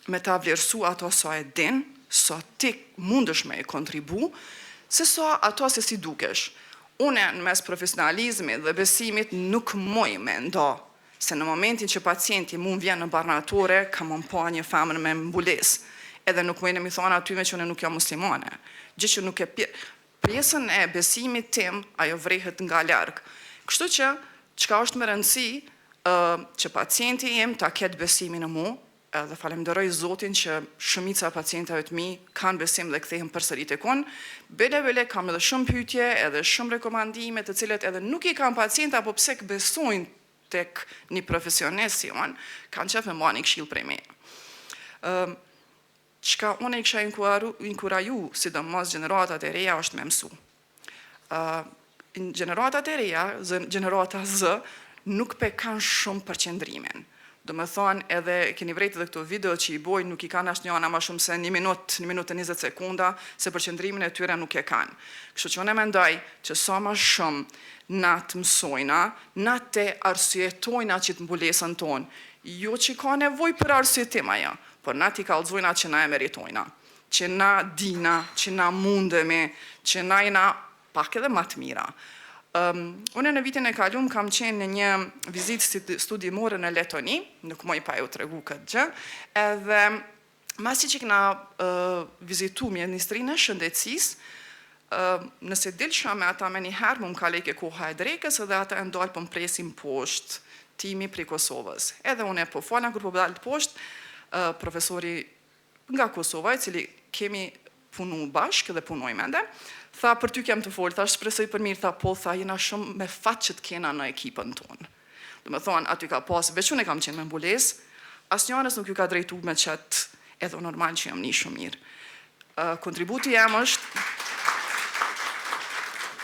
me ta vlerësu ato sa e din, sa ti mundesh me e kontribu, se sa ato se si dukesh. Une në mes profesionalizmit dhe besimit nuk muj me nda, se në momentin që pacienti mu vjen në barnatore, ka më pa një femër me mbulesë, edhe nuk mujnë mi thonë aty me që unë nuk jam muslimane. Gjë që nuk e pje... Pjesën e besimit tim, ajo vrehet nga larg. Kështu që, çka është me rëndësi, që pacienti im ta ketë besimin në mu, edhe falenderoj Zotin që shumica e pacientave të mi kanë besim dhe kthehen përsëri tek unë. Bile bile kam edhe shumë pyetje, edhe shumë rekomandime, të cilët edhe nuk i kanë pacienta, po pse besojnë tek një profesionist si unë, kanë qef me marrë një këshill prej meje. Ëm çka unë i kisha inkuraju, sidomos gjeneratat e reja është me mësu. Ë gjeneratat e reja, gjenerata Z, nuk pe kanë shumë përqendrimin. Do me thonë edhe keni vrejtë edhe këto video që i bojnë, nuk i kanë asnjë ana ma shumë se një minut, një minut e 20 sekunda, se përqendrimin e tyre nuk e kanë. Kështu që unë e mendoj që sa ma shumë na të mësojna, na të arsyetojna që të mbulesën tonë. Jo që ka nevoj për arsyetim ajo, por na t'i kallzojna që na e meritojna, që na dina, që na mundemi, që na jena pak edhe ma të mira. Um, unë në vitin e kalum kam qenë në një vizitë studimore në Letoni, nuk moj pa ju tregu këtë gjë, edhe masi që kena uh, vizitu Ministrinë e Shëndetësisë, uh, nëse dilsha me ata me një herë, më më kalejke koha e drekës, edhe ata e ndalë po më presin poshtë timi prej Kosovës. Edhe unë e po folna, kur po dalë poshtë, uh, profesori nga Kosova, i cili kemi punu bashkë dhe punojmë ende, tha për ty kem të folë, tha shpresoj për mirë, tha po, tha jena shumë me fat që të kena në ekipën tonë. Do me thonë, aty ka pas, veç unë e kam qenë me mbulesë, asnjënës nuk ju ka drejtu me qëtë, edhe normal që jam një shumë mirë. Uh, kontributi jam është,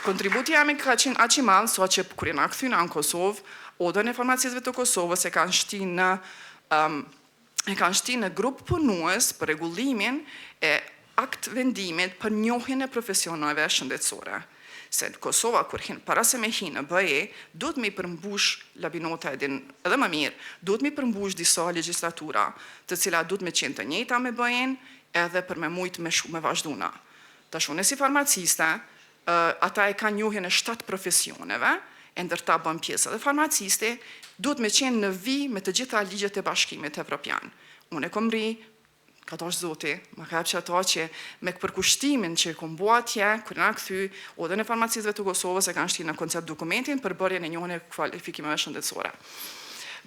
kontributi jam ka qenë aq i madh, sa që kur jena kthy në Kosovë, Odën e Farmacistëve të Kosovës e kanë shti në um, e kanë shti në grup punues për rregullimin e akt vendimit për njohjen e profesioneve shëndetësore. Se në Kosova, kur hin, para se me hi në BE, duhet me i përmbush, Labinota e din edhe më mirë, duhet me i përmbush disa legjislatura, të cilat duhet me qenë të njëjta me BE-n, edhe për me mujt me shu me vazhduna. Tash unë si farmaciste, ata e kanë njohjen e 7 profesioneve, e ndër ta bën pjesë edhe farmacisti, duhet me qenë në vi me të gjitha ligjet e Bashkimit Evropian. Unë e kom ri, ka dash Zoti, ma ka jep që ato që me përkushtimin që e kom bo atje, kur jena kthy, Odën e Farmacistëve të Kosovës e kanë shti në koncept dokumentin për bërjen e njohjen e kualifikimeve shëndetësore.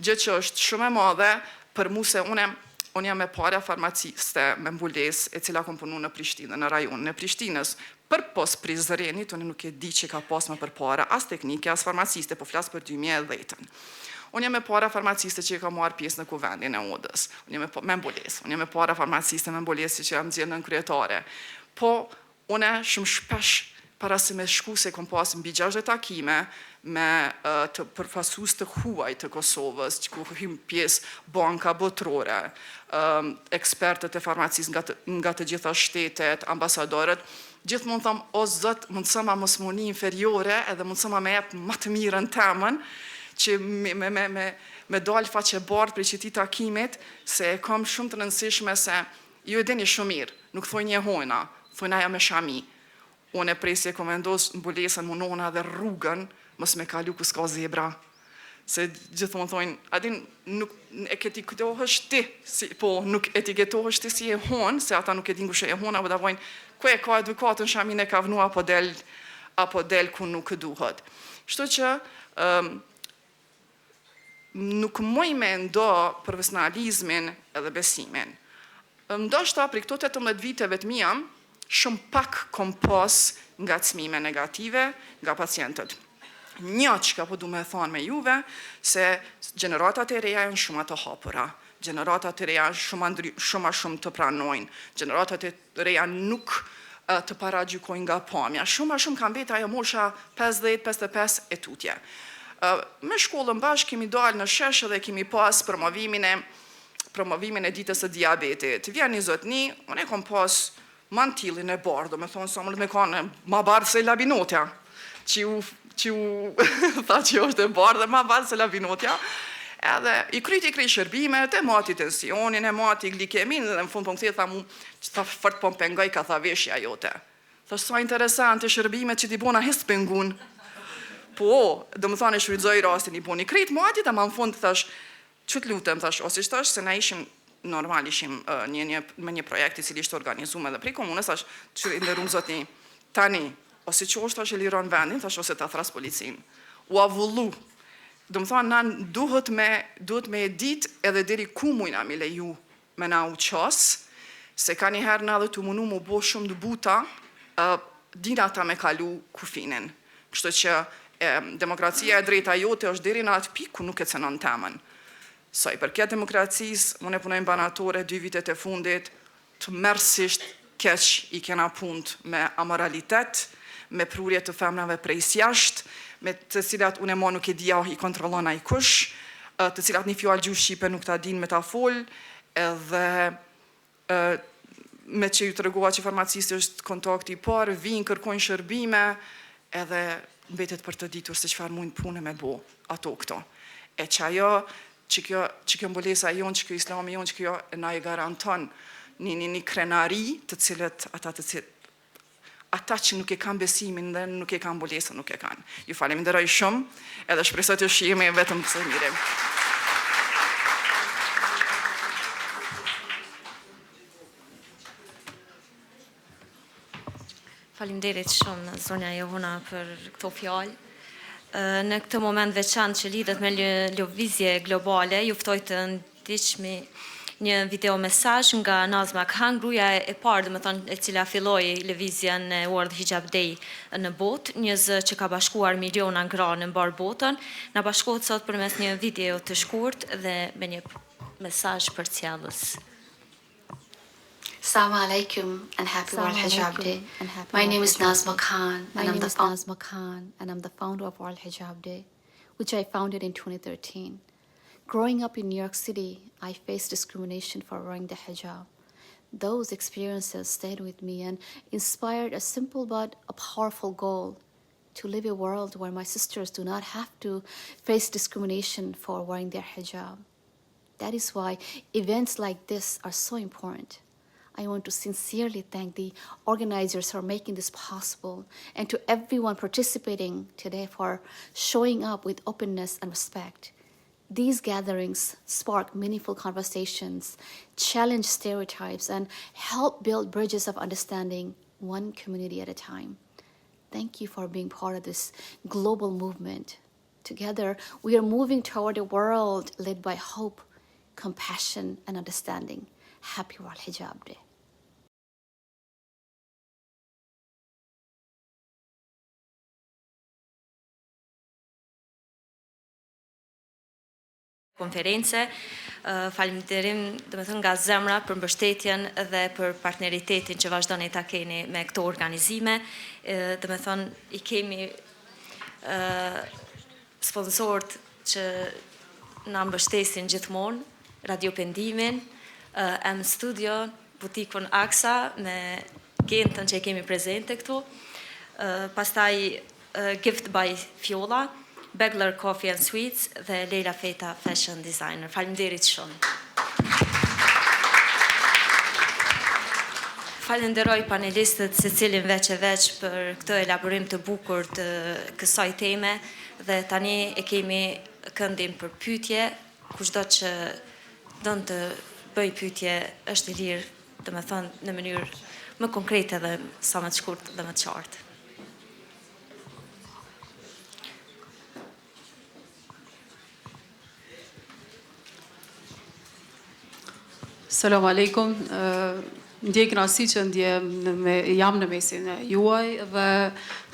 Gjë që është shumë e madhe, Për mu se une, unë jam e para farmaciste me mbulesë e cila kom punu në Prishtinë, në rajonin e Prishtinës. Përpos Prizrenit, unë nuk e di që ka pas më përpara as teknike, as farmaciste, po flas për 2010-ën. Unë jam e para farmaciste që ka marrë pjesë në kuvendin e odës. Unë jam e, me mbulesë. Unë jam e para farmaciste me mbulesë që jam zgjedhë nënkryetare. Po, Une shumë shpesh para se me shku se kom pas mbi 60 takime me të përfaqësues të huaj të Kosovës, ku hym pjesë Banka Botërore, ekspertët e farmacisë nga të, nga të gjitha shtetet, ambasadorët, gjithmonë tham, o zot, mundësoma mos mu ni inferiore edhe mundësoma me jep ma të mirën temën, që me, me, me, me, me dalë faqe bardhë prej qëtij takimit, se e kam shumë të rëndësishme se Ju e dini shumë mirë, nuk thojnë jehona, thojnë ajo me shami. Unë e prej si e kom vendos mbulesën munohna edhe rrugën mos me kalu ku s'ka zebra. Se gjithmonë thojnë, a din, nuk etiketohesh ti, si, po, nuk etiketohesh ti si jehonë, se ata nuk e din kush e jehona, po ta bojnë, ku e ka edukatën shaminë e ka vnu, apo del, apo del ku nuk duhet. Kështu që, um, nuk muj me nda profesionalizmin edhe besimin. Ndoshta prej këto 18 viteve të mia, shumë pak kom pas ngacmime negative nga pacientët. Një që ka po du me thonë me juve, se gjeneratat e reja janë shumë të hapura, gjeneratat e reja shumë, ndry, shumë shumë të pranojnë, gjeneratat e reja nuk të paragjykojnë nga pamja. Shumë ma shumë ka mbet ajo mosha 50, 55 e tutje. Me shkollën bashkë kemi dalë në shesh dhe kemi pas promovimin e promovimin e ditës së diabetit. Vjen një zotni, unë e kom pas mantillin e bardhë, do me thonë sa më me kanë ma bardhë se labinotja, që u, që u tha që është e bardhë dhe ma bardhë se labinotja, edhe i kryti krejt shërbimet, e mati tensionin, e mati glikemin, dhe në fund po më kthehet tha mu, që tha fort po më pengoj, ka tha veshja jote. Thash sa interesante shërbimet që ti bona hiç pengun. Po, do më thonë e shfrytëzoj rastin, i boni krejt matjet, ama në fund thash, që të lutem, thash, ose që thash, se na ishim normal ishim uh, një, një, me një projekt i cili ishte organizuar edhe prej komunës, thash, që i nderum zotni, tani, ose që është thash e liron vendin, thash, ose ta thras policin. U avullu. Do më thonë, na duhet me, duhet me e dit edhe deri ku mujna mi leju me na u qas, se ka njëherë na dhe të munu mu bo shumë të buta, uh, dina ata me kalu kufinin. Kështu që e, demokracia e drejta jote është deri në atë pikë ku nuk e cenon temën. Sa i përket demokracisë, unë e punoj në banatore dy vitet e fundit, tmerrsisht keq i kena punt me amoralitet, me prurje të femrave prej jashtë, me të cilat unë mo nuk e di a i kontrollon ai kush, të cilat një fjalë gjuhë shqipe nuk ta din me ta fol, edhe me që ju tregova që farmacisti është kontakti i parë, vinë, kërkojnë shërbime, edhe mbetet për të ditur se çfarë mund punë me bo ato këto. E që ajo, që kjo, që kjo mbulesa jonë, që kjo islami jonë, që kjo na e garanton një, një, një krenari të cilët ata të cilët ata që nuk e kanë besimin dhe nuk e kanë mbulesën, nuk e kanë. Ju faleminderoj shumë, edhe shpresoj të shihemi vetëm së miri. Faleminderit shumë zonja Jehona për këto fjalë. Në këtë moment veçantë që lidhet me lëvizje globale, ju ftoj të ndiqni një video mesazh nga Nazma Khan, gruaja e parë, domethënë, e cila filloi lëvizjen e World Hijab Day në botë, një zë që ka bashkuar miliona gra në mbarë botën, na bashkohet sot përmes një video të shkurt dhe me një mesazh përcjellës. Assalamu alaikum and happy World Hijab Day. My name is Nazma Khan and I'm the Nazma Khan and I'm the founder of World Hijab Day, which I founded in 2013. Growing up in New York City, I faced discrimination for wearing the hijab. Those experiences stayed with me and inspired a simple but a powerful goal to live a world where my sisters do not have to face discrimination for wearing their hijab. That is why events like this are so important. I want to sincerely thank the organizers for making this possible and to everyone participating today for showing up with openness and respect. These gatherings spark meaningful conversations, challenge stereotypes, and help build bridges of understanding one community at a time. Thank you for being part of this global movement. Together, we are moving toward a world led by hope, compassion, and understanding. Happy World Hijab Day. konference. Falënderim, domethënë nga zemra për mbështetjen dhe për partneritetin që vazhdoni ta keni me këto organizime. Domethënë i kemi sponsorët që na mbështesin gjithmonë, Radio Pendimin, M Studio, butikun Aksa me Gentën që e kemi prezente këtu, pastaj Gift by Fjolla, Begler Coffee and Sweets dhe Leila Feta Fashion Designer. Faleminderit shumë. Falenderoj panelistët secilin veç e veç për këtë elaborim të bukur të kësaj teme dhe tani e kemi këndin për pyetje, kushdo që don të bëjë pyetje është i lirë, domethënë në mënyrë më konkrete dhe sa më të shkurt dhe më të qartë. Selam aleikum. Ndjej kënaqësi që ndjem me, jam në mesin e juaj dhe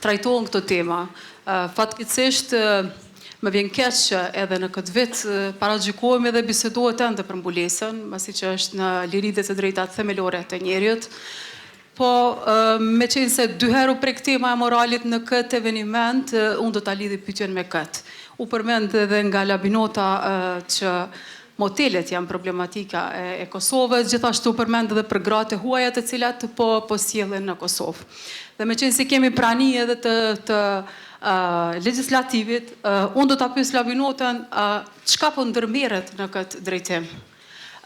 trajtohen këto tema. Fatkeqësisht më vjen keq që edhe në këtë vit paragjykohemi dhe bisedohet ende për mbulesën, masi që është në liritë dhe të drejtat themelore të njeriut. Po, meqenëse dy herë u prek tema e moralit në këtë eveniment, unë do ta lidhi pyetjen me këtë. U përmend edhe nga Labinota që motelet janë problematika e Kosovës, gjithashtu u përmend edhe për gratë e huaja të cilat po po sjellen në Kosovë. Dhe meqenëse kemi prani edhe të të legjislativit, unë do ta pyes Labinotën çka po ndërmerret në këtë drejtim.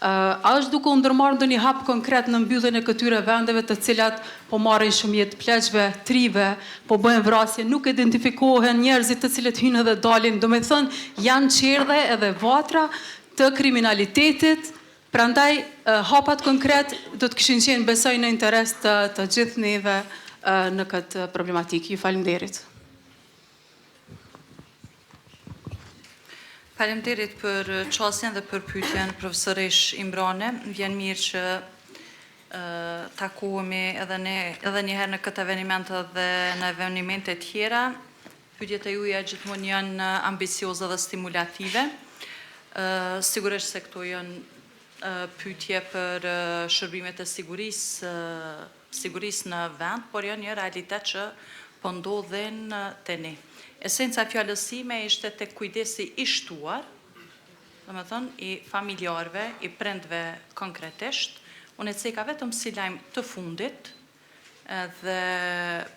A është duke u ndërmarrë ndonjë hap konkret në mbylljen e këtyre vendeve të cilat po marrin shumë jetë pleqve, të rinjve, po bëhen vrasje, nuk identifikohen njerëzit të cilët hyjnë edhe dalin, domethënë janë çerdhe edhe vatra të kriminalitetit, prandaj hapat konkret do të kishin qenë besoj në interes të të gjithë neve në këtë problematikë. Ju faleminderit. Faleminderit për qasjen dhe për pyetjen, profesoreshë Imrane. Më vjen mirë që takohemi edhe ne edhe një herë në këtë eveniment dhe në evenimente tjera. Pyetjet e juaja gjithmonë janë ambicioze dhe stimulative. Sigurisht se këto janë pyetje për shërbimet e sigurisë sigurisë në vend, por janë një realitet që po ndodhin te ne. Esenca e fjalës sime ishte tek kujdesi i shtuar, domethënë i familjarëve, i prindve konkretisht. Unë e ceka vetëm si lajm të fundit, edhe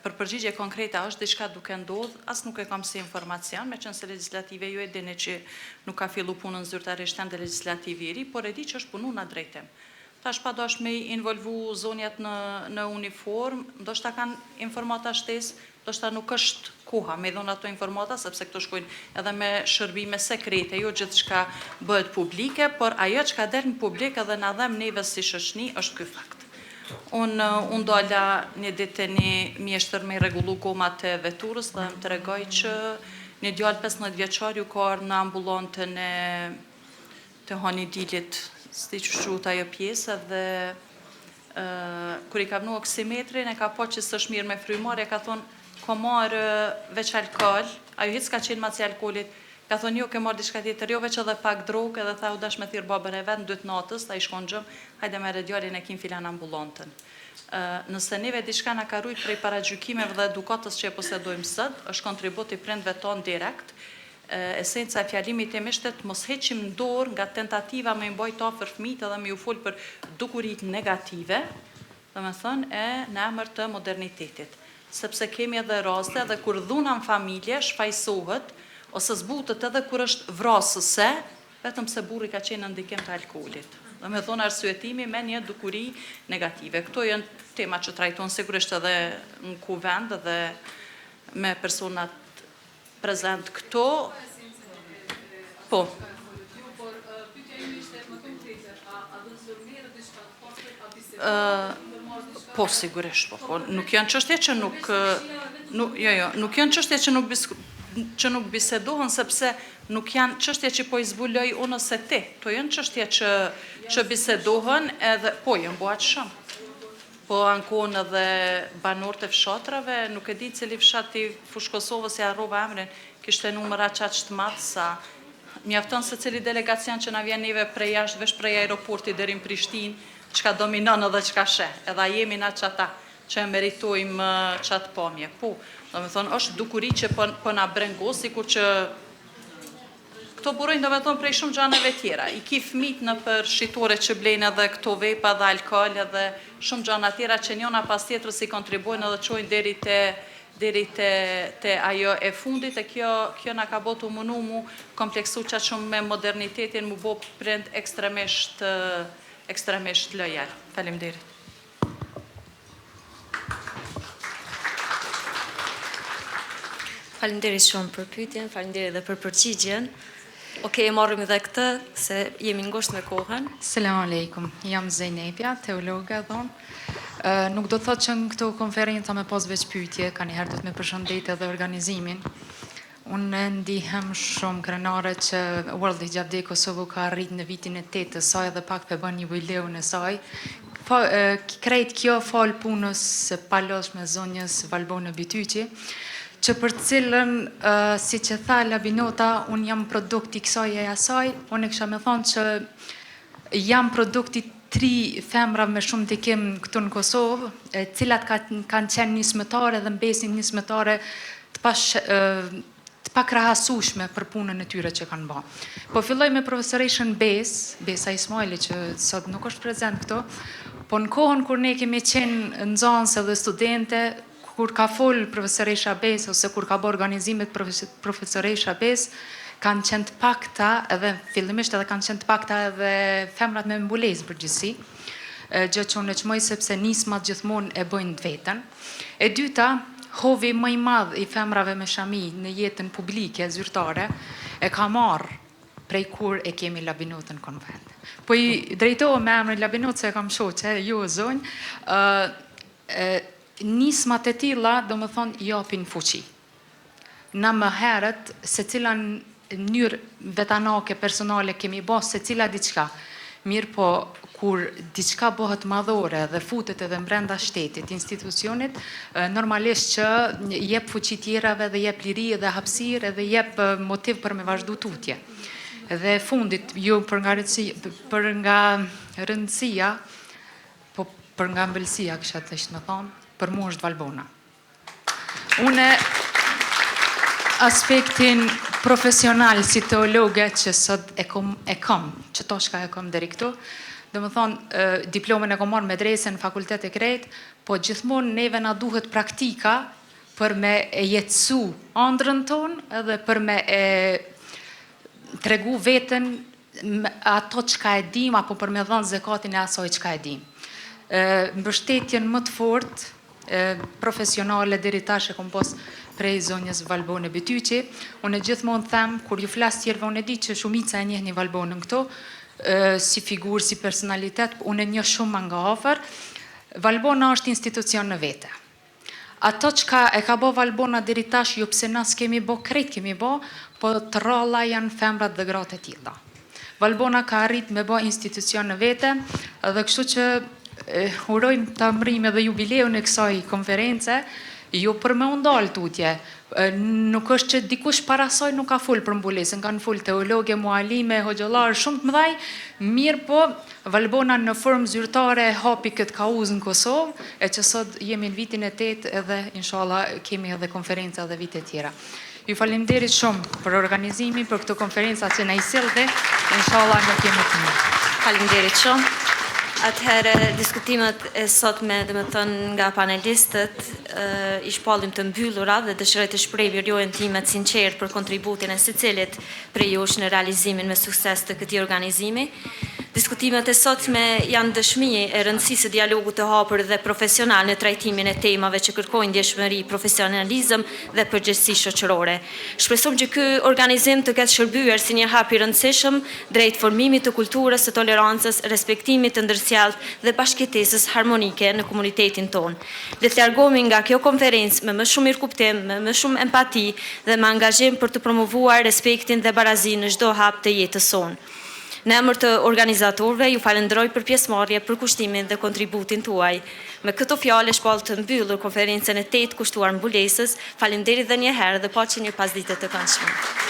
për përgjigje konkrete a është diçka duke ndodhë, as nuk e kam si informacion, meqenëse legjislative ju e dini që nuk ka fillu punën zyrtarisht ende legjislativi i ri, por e di që është punu në drejtim. Tash pa dashtë me i involvu zonjat në në uniformë, ndoshta kanë informata shtesë, ndoshta nuk është koha me i dhënë ato informata, sepse këto shkojnë edhe me shërbime sekrete, jo gjithçka bëhet publike, por ajo çka del në publik edhe na dhem neve si shoqni është ky fakt. Unë u ndala një ditë te një mjeshtër me i rregullu gomat e veturës dhe më tregoi që një djalë 15 vjeçar ju ka ardhë në ambulantën e Te Hani i Dilit, s'di qysh quhet ajo pjesë edhe kur i ka vnu oksimetrin e ka pa që s'është mirë me frymëmarrje, ka thonë kom marrë veç alkool, ajo hiç s'ka qenë mas alkoolit, ka thonë jo ke marrë diçka tjetër, jo veç edhe pak drogë, edhe tha u dash me thirr babën e vet në dy të natës, ai shkon në gjumë, hajde merre djalin e ki n'filan ambulantën. Nëse neve diçka na ka rujt prej paragjykimeve dhe edukatës që e posedojmë sot, është kontribut i prindve tanë direkt, Esenca e fjalimit tim ishte të mos heqim dorë nga tentativa me i mbajt afër fëmijët edhe me ju fol për dukuritë negative, domethënë e në emër të modernitetit. Sepse kemi edhe raste edhe kur dhuna në familje shfajësohet ose zbutet edhe kur është vrasëse, vetëm pse burri ka qenë në ndikim të alkoolit. Domethënë arsyetimi me një dukuri negative. Këto janë tema që trajtohen sigurisht edhe në kuvend dhe me personat prezent këtu. Po. Po, sigurisht, po, po, nuk janë çështje që nuk, nuk, jo, jo, nuk janë çështje që nuk. që nuk bisedohen sepse nuk janë çështje që po i zbuloj unë ose ti. Kto janë çështje që që bisedohen edhe po janë bo aq shumë. Po ankohen edhe banorët e fshatrave, nuk e di cili fshat i Fushë Kosovës ia harrova emrin, kishte numër aq aq të madh sa mjafton secili delegacion që na vjen neve prej jashtë veç prej aeroportit deri në Prishtinë, çka dominon edhe çka sheh, edhe a jemi na qata që e meritojmë qatë pamje. Po, domethonë është dukuri që po po na brengos sikur që Këto burojnë domethonë prej shumë gjaneve tjera. I ki fmijt nëpër shitore që blejnë edhe këto vepa dhe alkool edhe shumë gjana tjera që njona pas tjetrës i kontribuojnë edhe çojnë deri te deri te te ajo e fundit e kjo kjo na ka bo tu munu mu kompleksu qaq shumë me modernitetin mu bo prind ekstremisht ekstremisht lojal. Faleminderit. Faleminderit shumë për pyetjen, faleminderit edhe për përgjigjen. Okej, e marrim edhe këtë se jemi ngushtë me kohën. Selam aleikum. Jam Zejnepja, teologe dhe unë. Nuk do të thotë që në këto konferenca me pas veç pyetje, kanjëherë duhet me përshëndet edhe organizimin. Unë ndihem shumë krenare që World Hijab Day Kosovo ka arrit në vitin e tetë të saj dhe pak pe bën jubileun e saj. Fa, krejt kjo falë punës së palodhshme zonjës Valbone Bytyqi, që për cilën, siç e tha Labinota, unë jam produkt i kësaj e asaj, unë e kisha me thonë që jam produkt i tri femrave me shumë ndikim këtu në Kosovë, e cilat ka, kanë qenë nismëtare dhe mbesin nismëtare të pash, të pakrahasueshme për punën e tyre që kanë ba. Po filloj me profesoreshën Besë, Besa Ismajli që sot nuk është prezent këtu, po në kohën kur ne kemi qenë nxënëse dhe studente, Kur ka fol profesoresha Besë ose kur ka bërë organizimet profesoresha Besë, kanë qenë të pakta edhe fillimisht edhe kanë qenë të pakta edhe femrat me mbulesë në përgjithësi, gjë që unë e çmoj sepse nismat gjithmonë e bëjnë të vetën. E dyta, hovi më i madh i femrave me shami në jetën publike zyrtare e ka marrë prej kur e kemi Labinotën në konvent. Po i drejtohem me emrin Labinot se e kam shoqe, jo zonjë, ë Nismat e tilla, domethënë, japin fuqi. Na më herët, secila në mënyrë vetanake, personale, kemi ba secila diçka. Mirëpo, kur diçka bëhet madhore dhe futet edhe mbrenda shtetit, institucionit, normalisht që jep fuqi tjerave dhe jep liri edhe hapësirë edhe jep motiv për me vazhdu tutje. Dhe e fundit, jo për nga rëndësia, për nga rëndësia, Po për nga ëmbëlsia kisha dashtë me thonë, për mu është Valbona. Une aspektin profesional si teologe që sot e kom, e kom, që to shka e kom deri këtu, domethonë, diplomën e kom marrë medrese në fakultet e krejt, po gjithmonë neve na duhet praktika për me e jetësu andrën tonë edhe për me e tregu veten ato çka e dimë apo për me dhënë zekatin e asaj çka e dimë. Mbështetjen më të fortë profesionale deri tash e kom pas prej zonjës Valbone Bytyqi. Unë gjithmonë them, kur ju flas tjerëve, unë e di që shumica e njihni Valbonën këtu, si figurë, si personalitet, unë e njoh shumë ma nga afër. Valbona është institucion në vete. Ato çka e ka bo Valbona deri tash jo pse na s'kemi bo krejt kemi bo po të rralla janë femrat dhe gratë e tilla. Valbona ka arrit me bo institucion në vete dhe kështu që urojmë ta mrrijmë edhe jubileun e kësaj konference jo për me u ndal tutje nuk është që dikush para saj nuk ka fol për mbulesën kanë fol teologe mualime hoxhallarë shumë të mëdhaj mirëpo Valbona në formë zyrtare e hapi këtë kauzë në Kosovë, e që sot jemi në vitin e tetë edhe inshallah kemi edhe konferenca edhe vite tjera. Ju faleminderit shumë për organizimin, për këto konferenca që na i sillni, inshallah ne kemi të mirë. Faleminderit shumë. Atëherë, diskutimet e sotme, domethënë nga panelistët, i shpallim të mbyllura dhe dëshiroj të shpreh mirënjohjen time të sinqertë për kontributin e secilit prej jush në realizimin me sukses të këtij organizimi. Diskutimet e sotme janë dëshmi e rëndësisë së dialogut të hapur dhe profesional në trajtimin e temave që kërkojnë ndjeshmëri, profesionalizëm dhe përgjegjësi shoqërore. Shpresojmë që ky organizim të ketë shërbyer si një hap i rëndësishëm drejt formimit të kulturës së tolerancës, respektimit të ndërsjelltë dhe bashkëjetesës harmonike në komunitetin tonë. Le të largohemi nga kjo konferencë me më shumë mirëkuptim, me më shumë empati dhe me angazhim për të promovuar respektin dhe barazinë në çdo hap të jetës sonë. Në emër të organizatorëve, ju falënderoj për pjesëmarrje, përkushtimin dhe kontributin tuaj. Me këto fjalë e shpall të mbyllur konferencën e tetë kushtuar mbulesës. Faleminderit edhe një herë dhe paçi një pasdite të këndshme.